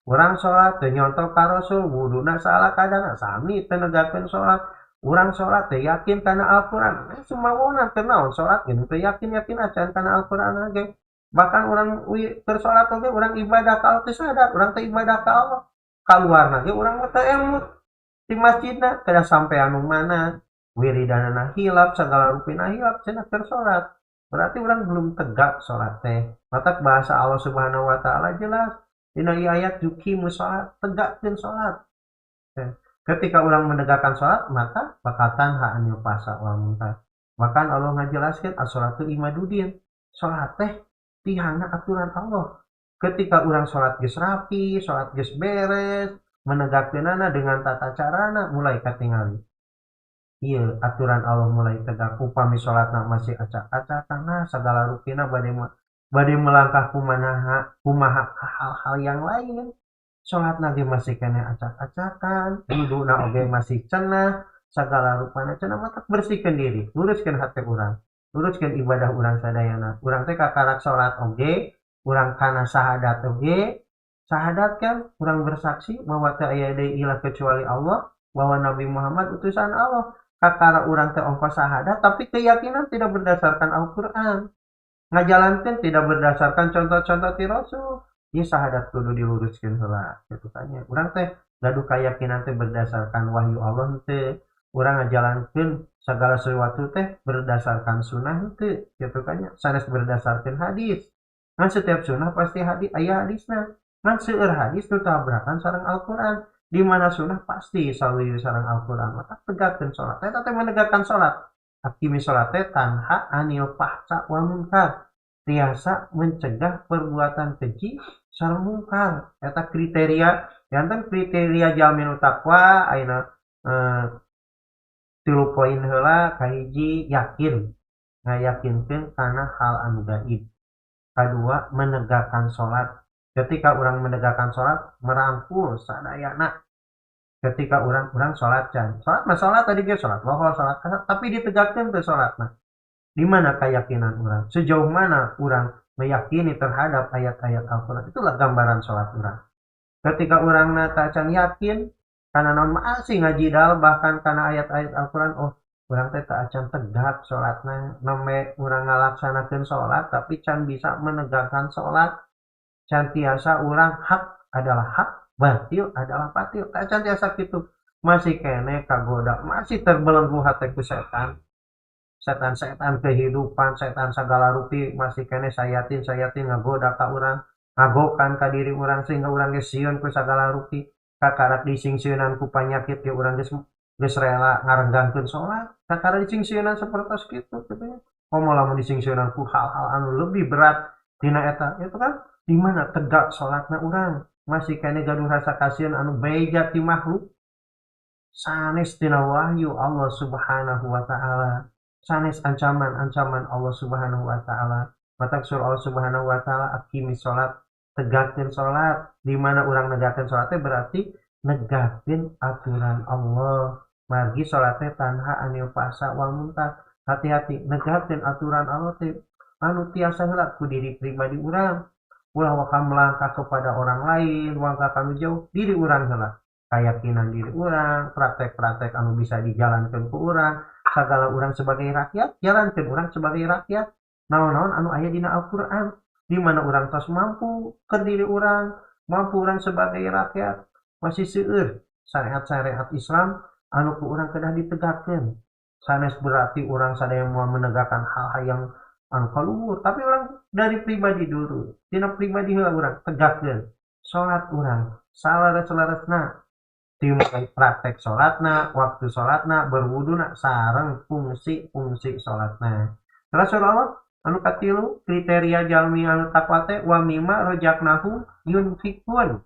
Speaker 1: Urang salat teu nyontoh ka Rasul, wuduna salah kadang sami teu negakeun salat. Urang salat teu yakin kana Al-Qur'an. Sumawona teu naon salat ge teu yakin-yakin acan kana Al-Qur'an ge. Bahkan urang keur salat oge urang ibadah ka Allah teu sadar, urang teh ibadah ka Allah. Kaluarna ge urang mah teu emut di masjidna kada sampe anu mana, wiridanana hilap, sagala rupina hilap cenah keur salat. Berarti urang belum tegak salat teh. Matak bahasa Allah Subhanahu wa taala jelas dina ieu ayat yuqimu salat, tegakkeun salat. Ketika orang menegakkan salat maka bakal tanha anil fahsya wal munkar. Bahkan Allah ngajelaskeun as-sholatu imadudin. Salat teh tihangna aturan Allah. Ketika orang salat geus rapi, salat geus beres, menegakkeunana dengan tata carana mulai katingali. Ieu aturan Allah mulai tegak. Upami salatna masih acak-acakan, nah sagala rupina bade melangkah kumaha kumaha hal-hal yang lain. Salatna ge masih keneh acak-acakan, wuduna oge masih cenah, sagala rupana cenah. Mata bersihkeun diri, luruskeun hate urang, luruskeun ibadah urang sadayana. Urang teh kakarak salat oge, urang kana syahadat oge, Syahadat kan urang bersaksi bahwa teu aya deui ilah kecuali Allah, bahwa Nabi Muhammad utusan Allah. Kakara urang teh ongkos syahadat tapi keyakinan tidak berdasarkan Al-Qur'an. Ngajalankeun tidak berdasarkan contoh-contoh ti Rasul. Ieu syahadat kudu diluruskeun heula kitu kan nya. Urang teh gaduh keyakinan teh berdasarkan wahyu Allah teh. Urang ngajalankeun segala sesuatu teh berdasarkan sunnah teh kitu kan nya. Sanes berdasarkan hadis. Ngan setiap sunnah pasti hadis aya hadisna. Ngan seueur hadis nu tabrakan sareng Al-Qur'an. Di mana sunnah pasti selalu sareng Al-Qur'an. Maka tegakkeun salat. Eta teh menegakkan salat. Aqimi salat teh tanha anil fahsya wal munkar. Tiasa mencegah perbuatan keji sareng mungkar. Eta kriteria, janten kriteria jalmi nu takwa ayeuna 3 poin heula. Kahiji yakin, ngayakinkeun kana hal anu gaib. Kadua menegakkan salat. Ketika urang menegakkan salat merangkul sadayana. Ketika urang salat can. Salat mah salat tadi ge salat lohor, salat asar, tapi ditegakkeun teh salatna. Di mana keyakinan urang? Sejauh mana urang meyakini terhadap ayat-ayat Al-Qur'an? Itulah gambaran salat urang. Ketika urang teu can yakin kana naon masih ngajidal bahkan kana ayat-ayat Al-Qur'an, oh urang teh teu acan tegak salatna, nembe urang ngalaksanakeun salat tapi can bisa menegakkan salat. Can tiasa urang hak adalah hak, batil adalah batil. Teu acan tiasa kitu. Masih keneh kagoda, masih terbelenggu hate ku setan. Setan-setan kehidupan, setan segala rupi masih keneh sayatin-sayatin ngagoda ka urang, ngagokan ka diri urang sehingga urang geus sieun ku sagala rupi. Kakarak disingsieunan ku panyakit ge urang geus rela ngarenggangkeun salat. Kakarak disingsieunan sapertos kitu kitu nya. Komo lamun disingsieunan ku hal-hal anu lebih berat tina eta, itu kan di mana tegak salatna urang masih keneh gaduh rasa kasieun anu beja ti makhluk sanes tina wahyu Allah Subhanahu wa taala. Sanes ancaman-ancaman Allah Subhanahu wa taala. Matak surah Allah Subhanahu wa taala aqimi salat, tegakkeun salat. Di mana urang negakeun salat teh berarti negakeun aturan Allah. Margi salat teh tanha anil fahsya wal munkar. Hati-hati negakeun aturan Allah teh anu tiasa heula ku diri pribadi urang. Ulah waka melangkah kepada orang lain, waka kanu jauh diri urang heula. Keyakinan diri urang, praktek-praktek anu bisa dijalankeun ku urang, sagala urang sebagai rakyat, jalankeun urang sebagai rakyat. Naon-naon anu aya dina Al-Qur'an, di mana urang tos mampu keur diri urang, mampu urang sebagai rakyat, masih seueur syariat-syariat Islam anu ku urang kedah ditegakkeun. Sanes berarti urang sadaya moal menegakkan hal-hal yang anu kaluhur, tapi urang dari pribadi dulu, tina pribadi heula urang tegakkeun salat urang salaras-larasna, dimulai praktek salatna, waktu salatna, berwuduna sareng fungsi-fungsi salatna. Rasulullah anu katilu kriteria jalmi anu takwa teh wa mimma razaqnahum yunfikun.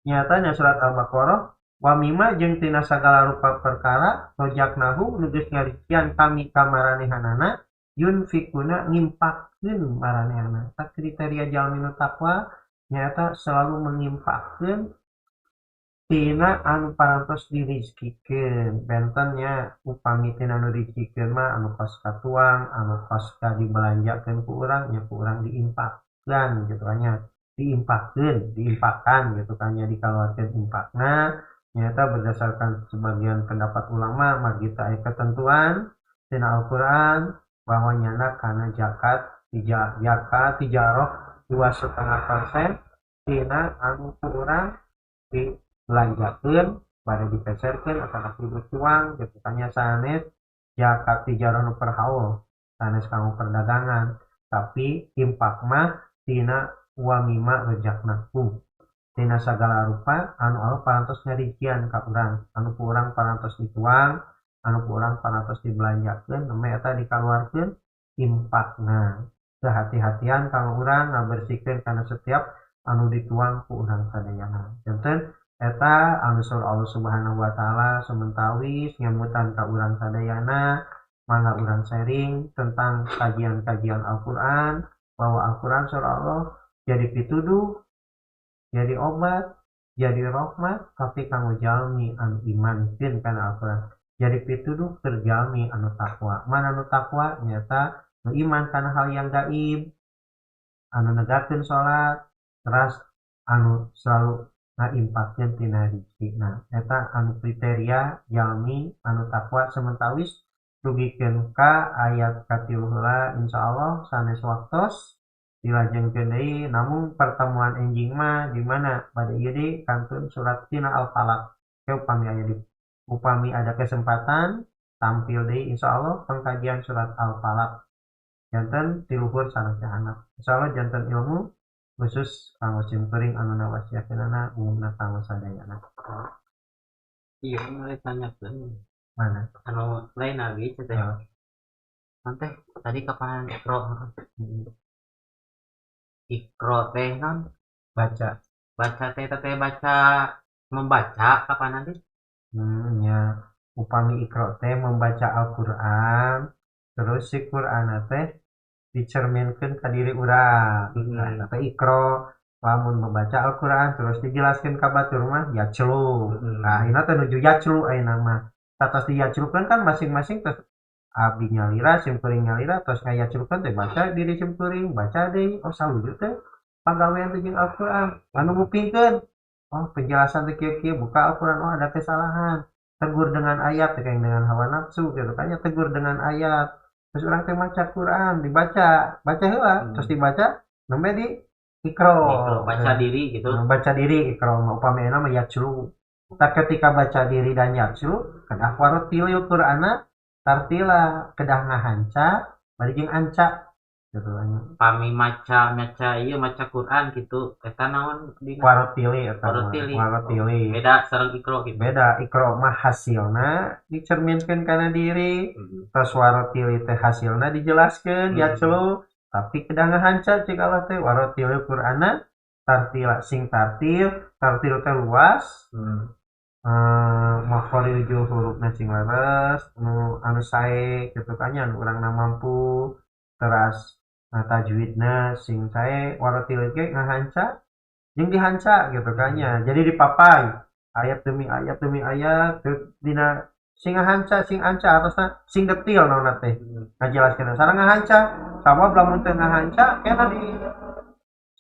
Speaker 1: Nyatanya surat Al-Baqarah wa mimma jeung tina sagala rupa perkara razaqnahum nu geus ngarikian kami ka maranehanana yunfikuna ngimpakkeun maranehanana. Tah kriteria jalmi nu takwa nyata selalu mengimpakkeun tina anu parantos dirizkikeun. Benten nya upami tina anu dirizkikeun mah anu kos katuang, anu kos ka dibelanjakeun ku urang nya ku urang diimpakkeun gitu kan nya. Diimpakkeun, diimpakkan gitu kan nya, dikaluarkeun impakna. Nyata berdasarkan sebagian pendapat ulama margi teu aya ketentuan tina Al-Qur'an bahwa nyana kana zakat, zakat tijaroh 2,5% tina anu ku urang dibelanjakeun bade dipeserkeun atawa dituang gitu kan nya. Sanes zakat tijaroh nu per haul, sanes kanggo perdagangan, tapi impak mah tina wa mimma razaqnahum, tina sagala rupa anu Allah parantos ngarikian ka urang, anu ku urang parantos dituang, anu ku urang parantos dibelanjakeun, nembe eta dikaluarkeun impakna. Kehati-hatian kanggo urang ngabersihkeun kana setiap anu dituang ku urang sadayana. Janten eta anu surah Allah Subhanahu wa taala sumentawis nyemutan ka urang sadayana, mangga urang sharing tentang kajian-kajian Al-Qur'an, bahwa Al-Qur'an surah Allah jadi pituduh, jadi obat, jadi rahmat, tapi kanggo jalmi anu iman keun kana Al-Qur'an. Jadi pituduh keur jalmi anu takwa. Mana anu takwa? Nyata nu iman kana hal yang gaib, anu negakeun salat, teras Anu selalu ngaimpakkeun tina rizki. Nah, eta anu kriteria jalmi anu takwa sementawis dugikeun ka ayat katilu heula insyaallah sanes waktos dilajengkeun deui namun pertemuan enjing mah di mana bade ieu deui kantun surat tina Al-Falaq. Upami aya di upami ada kesempatan tampil deui insyaallah pengkajian surat Al-Falaq. Janten tiluhur sareng anak. Insyaallah janten ilmu khusus kanggo simkuring anu nawasiakeunana umumna kanggo sadayana.
Speaker 2: Iya, mulai tanyakeun.
Speaker 1: Mana?
Speaker 2: Anu lain nabi teh. Non teh tadi kapan Iqra? Iqra teh non
Speaker 1: baca.
Speaker 2: Baca teh teh baca membaca kapan nanti?
Speaker 1: Nya upami Iqra teh membaca Al-Qur'an terus si Qur'an teh dicerminkeun ka diri urang. Nah, teh Iqra lamun membaca Al-Qur'an terus dijelaskeun ka batur mah yaclu. Nah, ayeuna teh nuju yaclu ayeuna mah. Atas diyaclukeun kan masing-masing terus abdi nyalira simkuring nyalira terus ngayaclukeun teh baca diri simkuring baca deui oh saluju teh pagawean teh jeung Al-Qur'an anu ngupingkeun oh penjelasan teh kieu-kieu buka Al-Qur'an oh ada kesalahan tegur dengan ayat teh dengan hawa nafsu gitu kan ya tegur dengan ayat terus urang teh maca Qur'an dibaca baca heula terus dibaca nembe di Iqra
Speaker 2: baca diri gitu
Speaker 1: baca diri Iqra upami mah yaclu. Tak ketika baca diri dan yaclu kedah warotilil Qur'ana tartila kedah ngahanca bari jeung anca gitu nya.
Speaker 2: Pami maca maca ieu maca Qur'an gitu eta naon dina
Speaker 1: warotili eta warotili.
Speaker 2: Beda sareng Iqra gitu.
Speaker 1: Beda Iqra mah hasilna dicerminkeun kana diri terus warotili teh hasilna dijelaskeun yaclu tapi kedah ngahanca cik Allah teh warotilil Qur'ana tartila sing tartil tartil teh luas makhorijul hurufna sing leres nu anu sae kitu kan nya anu urangna mampu teras tajwidna sing sae warotil ge ngahanca jeung dihanca gitu kan nya jadi dipapai ayat demi ayat demi ayat dina sing ngahanca sing anca atasna sing detil naonna teh ngajelaskeun sareng ngahanca sama lamun teu ngahanca kena di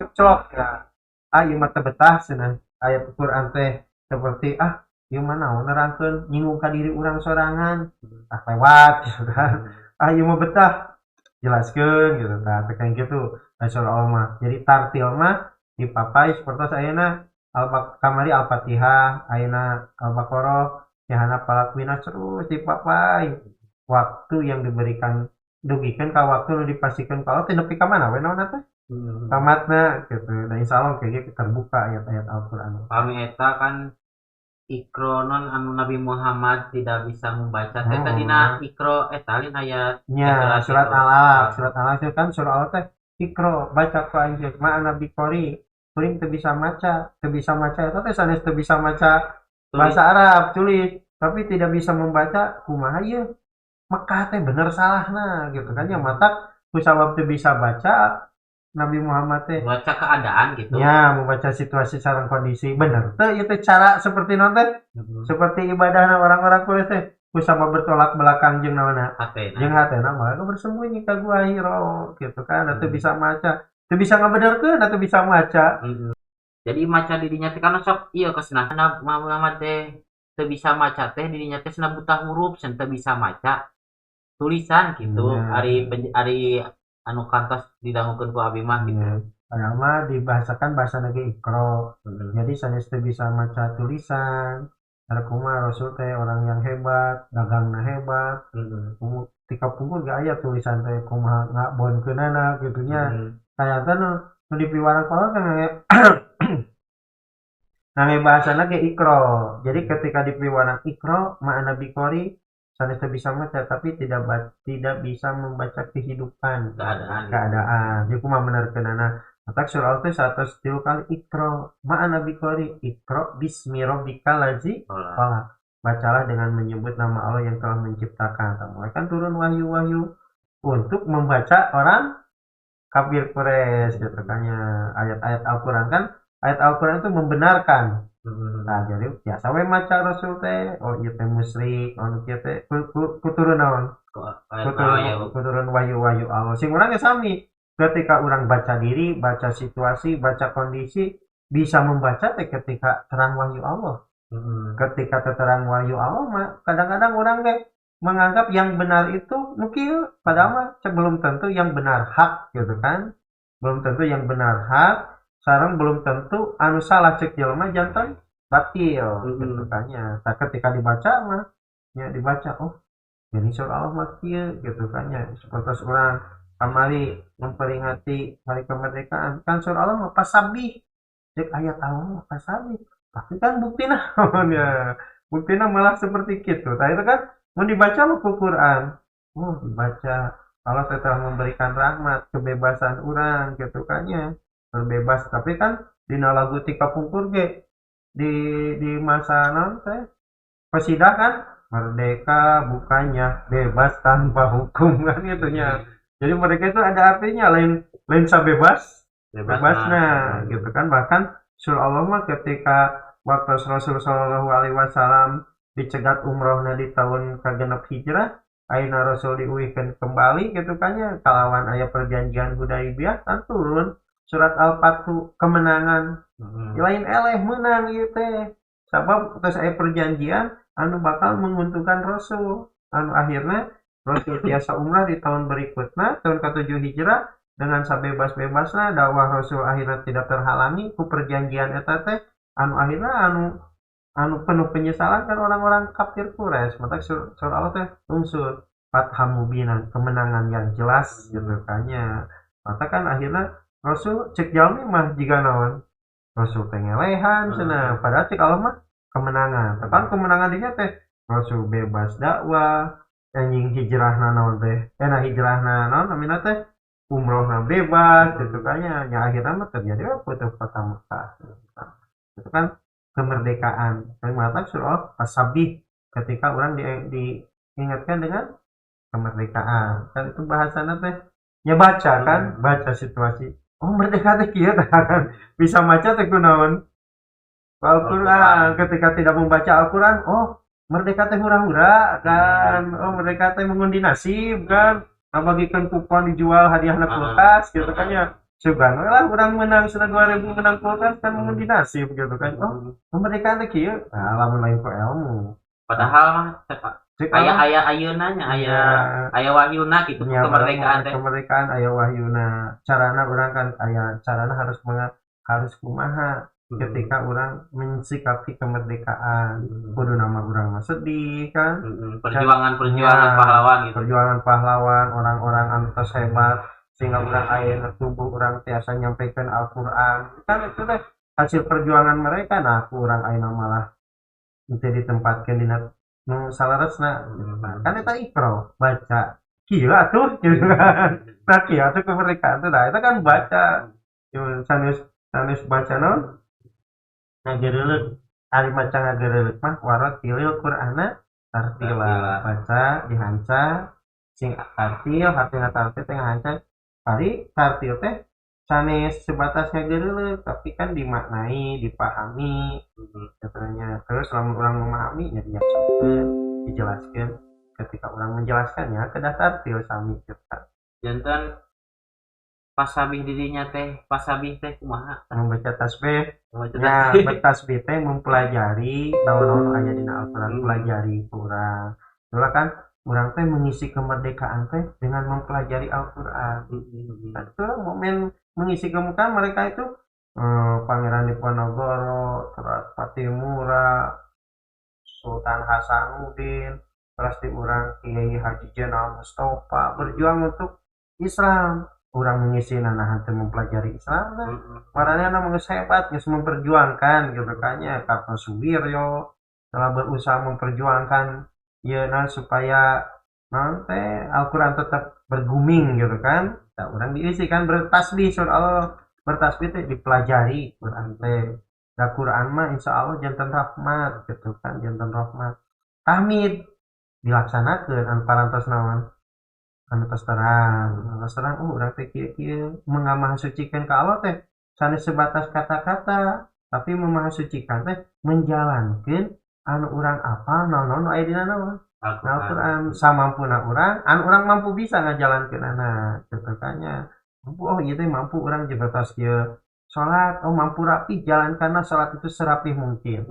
Speaker 1: cekcok ya ah ieu mah teu betah cenah ayat Quran teh seperti ah ieu mah naon nerangkeun nyinggung ka diri urang sorangan ah lewat gitu kan ah ieu mah betah jelaskeun gitu tah teh kayak gitu surah Allah mah jadi tartil mah dipapai sapertos ayeuna kamari Al-Fatihah ayeuna Al-Baqarah yahana Falaq Minas terus dipapai waktu yang diberikan dugikeun ka waktu nu dipastikeun ka Allah teh nepi ka mana we naonna teh tamatna gitu dan insyaallah kayak gitu terbuka ayat-ayat Al-Qur'an.
Speaker 2: Pami eta kan Iqra non anu Nabi Muhammad tidak bisa membaca teh dina Iqra eta lain ayat
Speaker 1: nya surat Al-Alaq surat Al-Alaq kan surah Allah teh Iqra baca ku anjeun ma Nabi qori kuring teu bisa maca eta teh sanes teu bisa maca bahasa Arab tulis tapi tidak bisa membaca kumaha ieu Mekah teh bener salahna gitu kan nya matak kusabab teu bisa baca Nabi Muhammad teh
Speaker 2: baca keadaan gitu
Speaker 1: ya membaca situasi sareng kondisi bener teh ieu teh cara seperti naon teh seperti ibadahna orang-orang Quraisy teh kusabab bertolak belakang jeung naonna jeung hatena mah bersembunyi ka gua Hiro gitu kan teu bisa maca teu bisa ngabenerkeun teu bisa maca
Speaker 2: Jadi maca dirinya teh kana sok ieu kesna Nabi Muhammad teh teu bisa maca teh dirinya teh cenah buta huruf cenah teu bisa maca tulisan gitu ari ari anu kantos didangukeun ku abi mah gitu.
Speaker 1: Padahal mah dibahasakan bahasa lagi Iqra. Jadi sanes teu bisa maca tulisan. Kumaha Rasul teh orang yang hebat, dagangna hebat. Tika pungkur ge aya tulisan teh kumaha ngabonkeunana kitu nya. Kaya teh nu dipiwarang kolot teh ngange bahasana ge Iqra. Jadi ketika dipiwarang Iqra ma'ana biqori sanes teu bisa maca tapi tidak bisa membaca kehidupan keadaan. Jadi kumaha menerkeunana matak surah teh 103 kali Iqra ma'ana biqori Iqra bismi rabbikal ladzi khalaq. Bacalah dengan menyebut nama Allah yang telah menciptakan. Mulai kan turun wahyu-wahyu untuk membaca orang kafir Quraisy gitu kan ya. Ayat-ayat Al-Qur'an kan ayat Al-Qur'an itu membenarkan. Nah, jadi biasa we maca Rasul teh, oh ieu teh musyrik, oh ieu teh kuturun naon? Kuturun wahyu-wahyu Allah. Sing urang ge sami. Ketika urang baca diri, baca situasi, baca kondisi, Bisa membaca teh ketika terang wahyu Allah. Ketika terang wahyu Allah mah kadang-kadang orang teh menganggap yang benar itu nu kieu, padahal mah sebelum tentu yang benar hak gitu kan. Belum tentu yang benar hak, sareng belum tentu anu salah cek jelema janten batil gitu kan nya. Nah, ketika dibaca mah nya dibaca, oh jadi surah Allah mah kieu gitu kan nya. Seperti orang kamari memperingati hari kemerdekaan kan surah Allah mah pasabih, cek ayat Allah mah pasabih, tapi kan buktina ya buktina malah seperti gitu. Nah itu kan mau dibaca mah ku Quran, oh dibaca Allah telah memberikan rahmat kebebasan orang gitu kan ya, terbebas. Tapi kan dina lagu tika pungkur ge di masa naon teh kasidah kan merdeka bukannya bebas tanpa hukum kan gitu nya. Jadi mereka itu ada artinya lain lain sabebas bebas nah gitu kan. Bahkan surah Allah mah ketika waktu Rasul sallallahu alaihi wasallam dicegat umrohna di tahun kagenep hijrah, ayeuna Rasul diuihkeun kembali gitu kan nya kalawan aya perjanjian Hudaibiyah kan turun surat Al-Fathu kemenangan. Lain eleh menang ieu teh sabab terus aya perjanjian anu bakal menguntungkan Rasul, anu akhirnya Rasul tiasa umrah di tahun berikutnya tahun ke-7 hijrah dengan sabebas-bebasna dakwah Rasul akhirnya tidak terhalangi ku perjanjian eta teh, anu akhirnya anu penuh penyesalan kan orang-orang kafir Quraisy. Maka surah Allah teh unsur fatham mubinan, kemenangan yang jelas gitu kan nya. Maka kan akhirnya Rasul cek jalmi mah jiga naon Rasul teh ngelehan cenah, padahal cek Allah mah kemenangan. Tapi kan kemenangan dinya teh Rasul bebas dakwah, anjing hijrahna naon teh, nah hijrahna naon namina teh umrohna bebas gitu kan nya. Nya akhirna mah terjadi putus kota Mekah. Itu kan kemerdekaan. Paling mantap surah As-Sabih ketika orang diingatkan dengan kemerdekaan. Kan itu bahasana teh nya baca kan, baca situasi. Oh merdeka teh kieu tah kan. Bisa maca teh kunaon? Al-Qur'an. Ketika tidak membaca Al-Qur'an, oh merdeka teh hura-hura kan. Oh merdeka teh mengundi nasib kan. Ngabagikeun kupon dijual hadiahna kulkas gitu kan ya. Sugan lah urang menang sudah 2000 menang kulkas kan mengundi nasib gitu kan. Oh kemerdekaan teh kieu. Nah lamun lain ku ilmu.
Speaker 2: Padahal mah aya aya ayeuna nya aya aya wahyuna gitu kemerdekaan teh.
Speaker 1: Kemerdekaan aya wahyuna. Carana urang kan aya carana harus harus kumaha ketika orang mensikapi kemerdekaan. Kudu nama urang mah sedih kan.
Speaker 2: Perjuangan-perjuangan pahlawan gitu.
Speaker 1: Perjuangan pahlawan, orang-orang anu tos hebat sehingga urang ayeuna tubuh urang tiasa nyampaikan Al-Qur'an. Kan itu teh hasil perjuangan mereka. Nah, ku urang ayeuna malah teu ditempatkeun dina nu salaresna. Kan eta ikro, baca. Kieu atuh gitu kan. Nah, kieu atuh kemerdekaan teh. Nah, eta kan baca. Sanes sanes baca naon? Ngagereuleuk ari maca ngagereuleuk mah warotilil Qur'ana tartila, baca dihanca sing tartil hartina tartil teh ngahanca. Ari tartil teh sanes sebatas ngagereuleuk tapi kan dimaknai, dipahami katanya. Terus lamun urang memahami nya diyakinkeun, dijelaskeun. Ketika urang menjelaskannya kedah tartil sami gitu.
Speaker 2: Janten pasabih dirinya teh, pasabih teh kumaha?
Speaker 1: Membaca tasbih. Ya, bertasbih teh mempelajari naon-naon aya dina Al-Qur'an, pelajari urang. Itulah kan urang teh mengisi kemerdekaan teh dengan mempelajari Al-Qur'an. Nah, itulah momen mengisi kemerdekaan mereka itu Pangeran Diponegoro, terus Patimura, Sultan Hasanuddin, terus di urang Kiai Haji Jenal Mustafa berjuang untuk Islam. Urang mengisi nanahan teh mempelajari Islam kan. Marana geus hebat geus memperjuangkan gitu kan nya. Kartosuwiryo telah berusaha memperjuangkan ieu na supaya naon teh Al-Qur'an tetap berguming gitu kan. Tah urang diisi kan bertasbih surah Allah, bertasbih teh dipelajari Quran teh. Da Quran mah insyaallah janten rahmat gitu kan, janten rahmat. Tahmid dilaksanakeun anu parantos naon? Anu tos terang, oh urang teh kieu-kieu mengamahasucikan ka Allah teh sanes sebatas kata-kata, tapi memahasucikan teh menjalankeun anu urang apal naon-naon aya dina naon Al-Qur'an samampuna urang, anu urang mampu bisa ngajalankeunana kitu kan nya. Mampu oh ieu teh mampu urang juga tos kieu Salat, oh mampu rapi, jalankanlah salat itu serapih mungkin.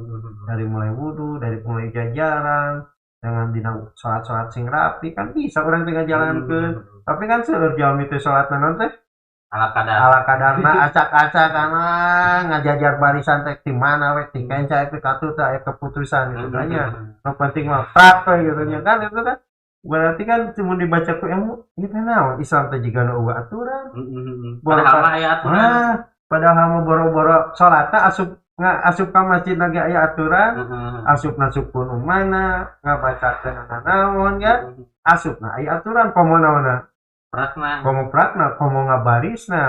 Speaker 1: Dari mulai wudu, dari mulai jajaran, dengan dina salat-salat sing rapi kan bisa urang teh ngajalankeun. Tapi kan seueur jalmi teh salatna naon teh?
Speaker 2: Ala kadar.
Speaker 1: Ala kadarna, acak-acak kana ngajajar barisan teh di mana we, ti kenca teh katuh teh aya keputusan gitu kan nya. Nu penting mah prak we gitu nya kan itu kan. Berarti kan cuma dibaca ku ilmu, ieu teh naon Islam teh jiga nu eueuh aturan.
Speaker 2: Padahal mah aya aturan.
Speaker 1: Nah, padahal mah boro-boro salatna asup asup ka masjid lagi aya aturan, asupna sukun mana, ngabacakeun naon kan, asupna aya aturan komo naonna.
Speaker 2: Prakna.
Speaker 1: Komo prakna, komo ngabarisna,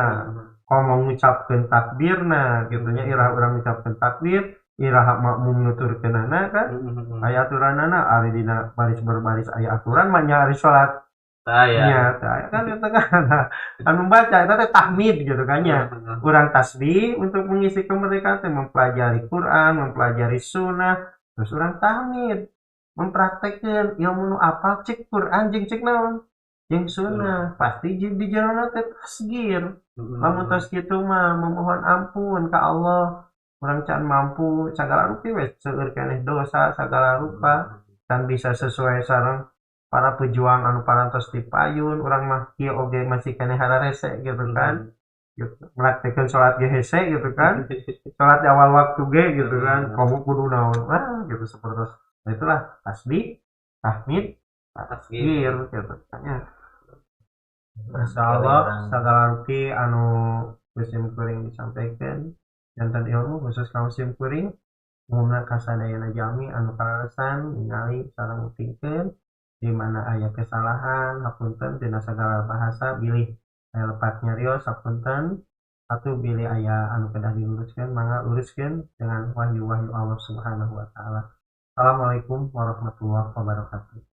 Speaker 1: komo ngucapkeun takbirna gitu nya, iraha urang ngucapkeun takbir, iraha makmum nuturkeunana kan. Aya aturanana, ari dina baris berbaris aya aturan mah nya ari salat.
Speaker 2: Aya.
Speaker 1: Nya, tah kan itu kan. Nah, anu membaca itu teh tahmid gitu kan nya. Urang tasbih untuk mengisi kemerdekaan teh mempelajari Quran, mempelajari sunnah, terus urang tahmid, mempraktekkeun ilmu nu apal cek Quran jeung cek naon? Jeung sunnah. Pasti di jerona teh tasgir. Lamun tos kitu mah memohon ampun ka Allah. Urang can mampu sagala rupi we seueur keneh dosa sagala rupa can bisa sesuai sareng para pejuang anu parantos dipayun, urang mah kieu oge masih keneh hararese gitu kan. Gitu. Praktekeun salat ge hese gitu kan. Salat di awal waktu ge gitu kan. Komo kudu naon. Wah, gitu seperti nah, itulah tasbih, tahmid, tasgir gitu kan ya. Masya Allah, sagala rupi anu ku kuring disampaikan janten ilmu khusus kaum sim kuring, umumna kasadayana jalmi anu kaleresan ningali sareng ngupingkeun di mana aya kesalahan hapunten dina sagala bahasa bilih aya lepat nyarios hapunten atau bilih aya anu kedah diluruskeun mangga luruskeun dengan wahyu-wahyu Allah Subhanahu wa taala. Assalamualaikum warahmatullahi wabarakatuh.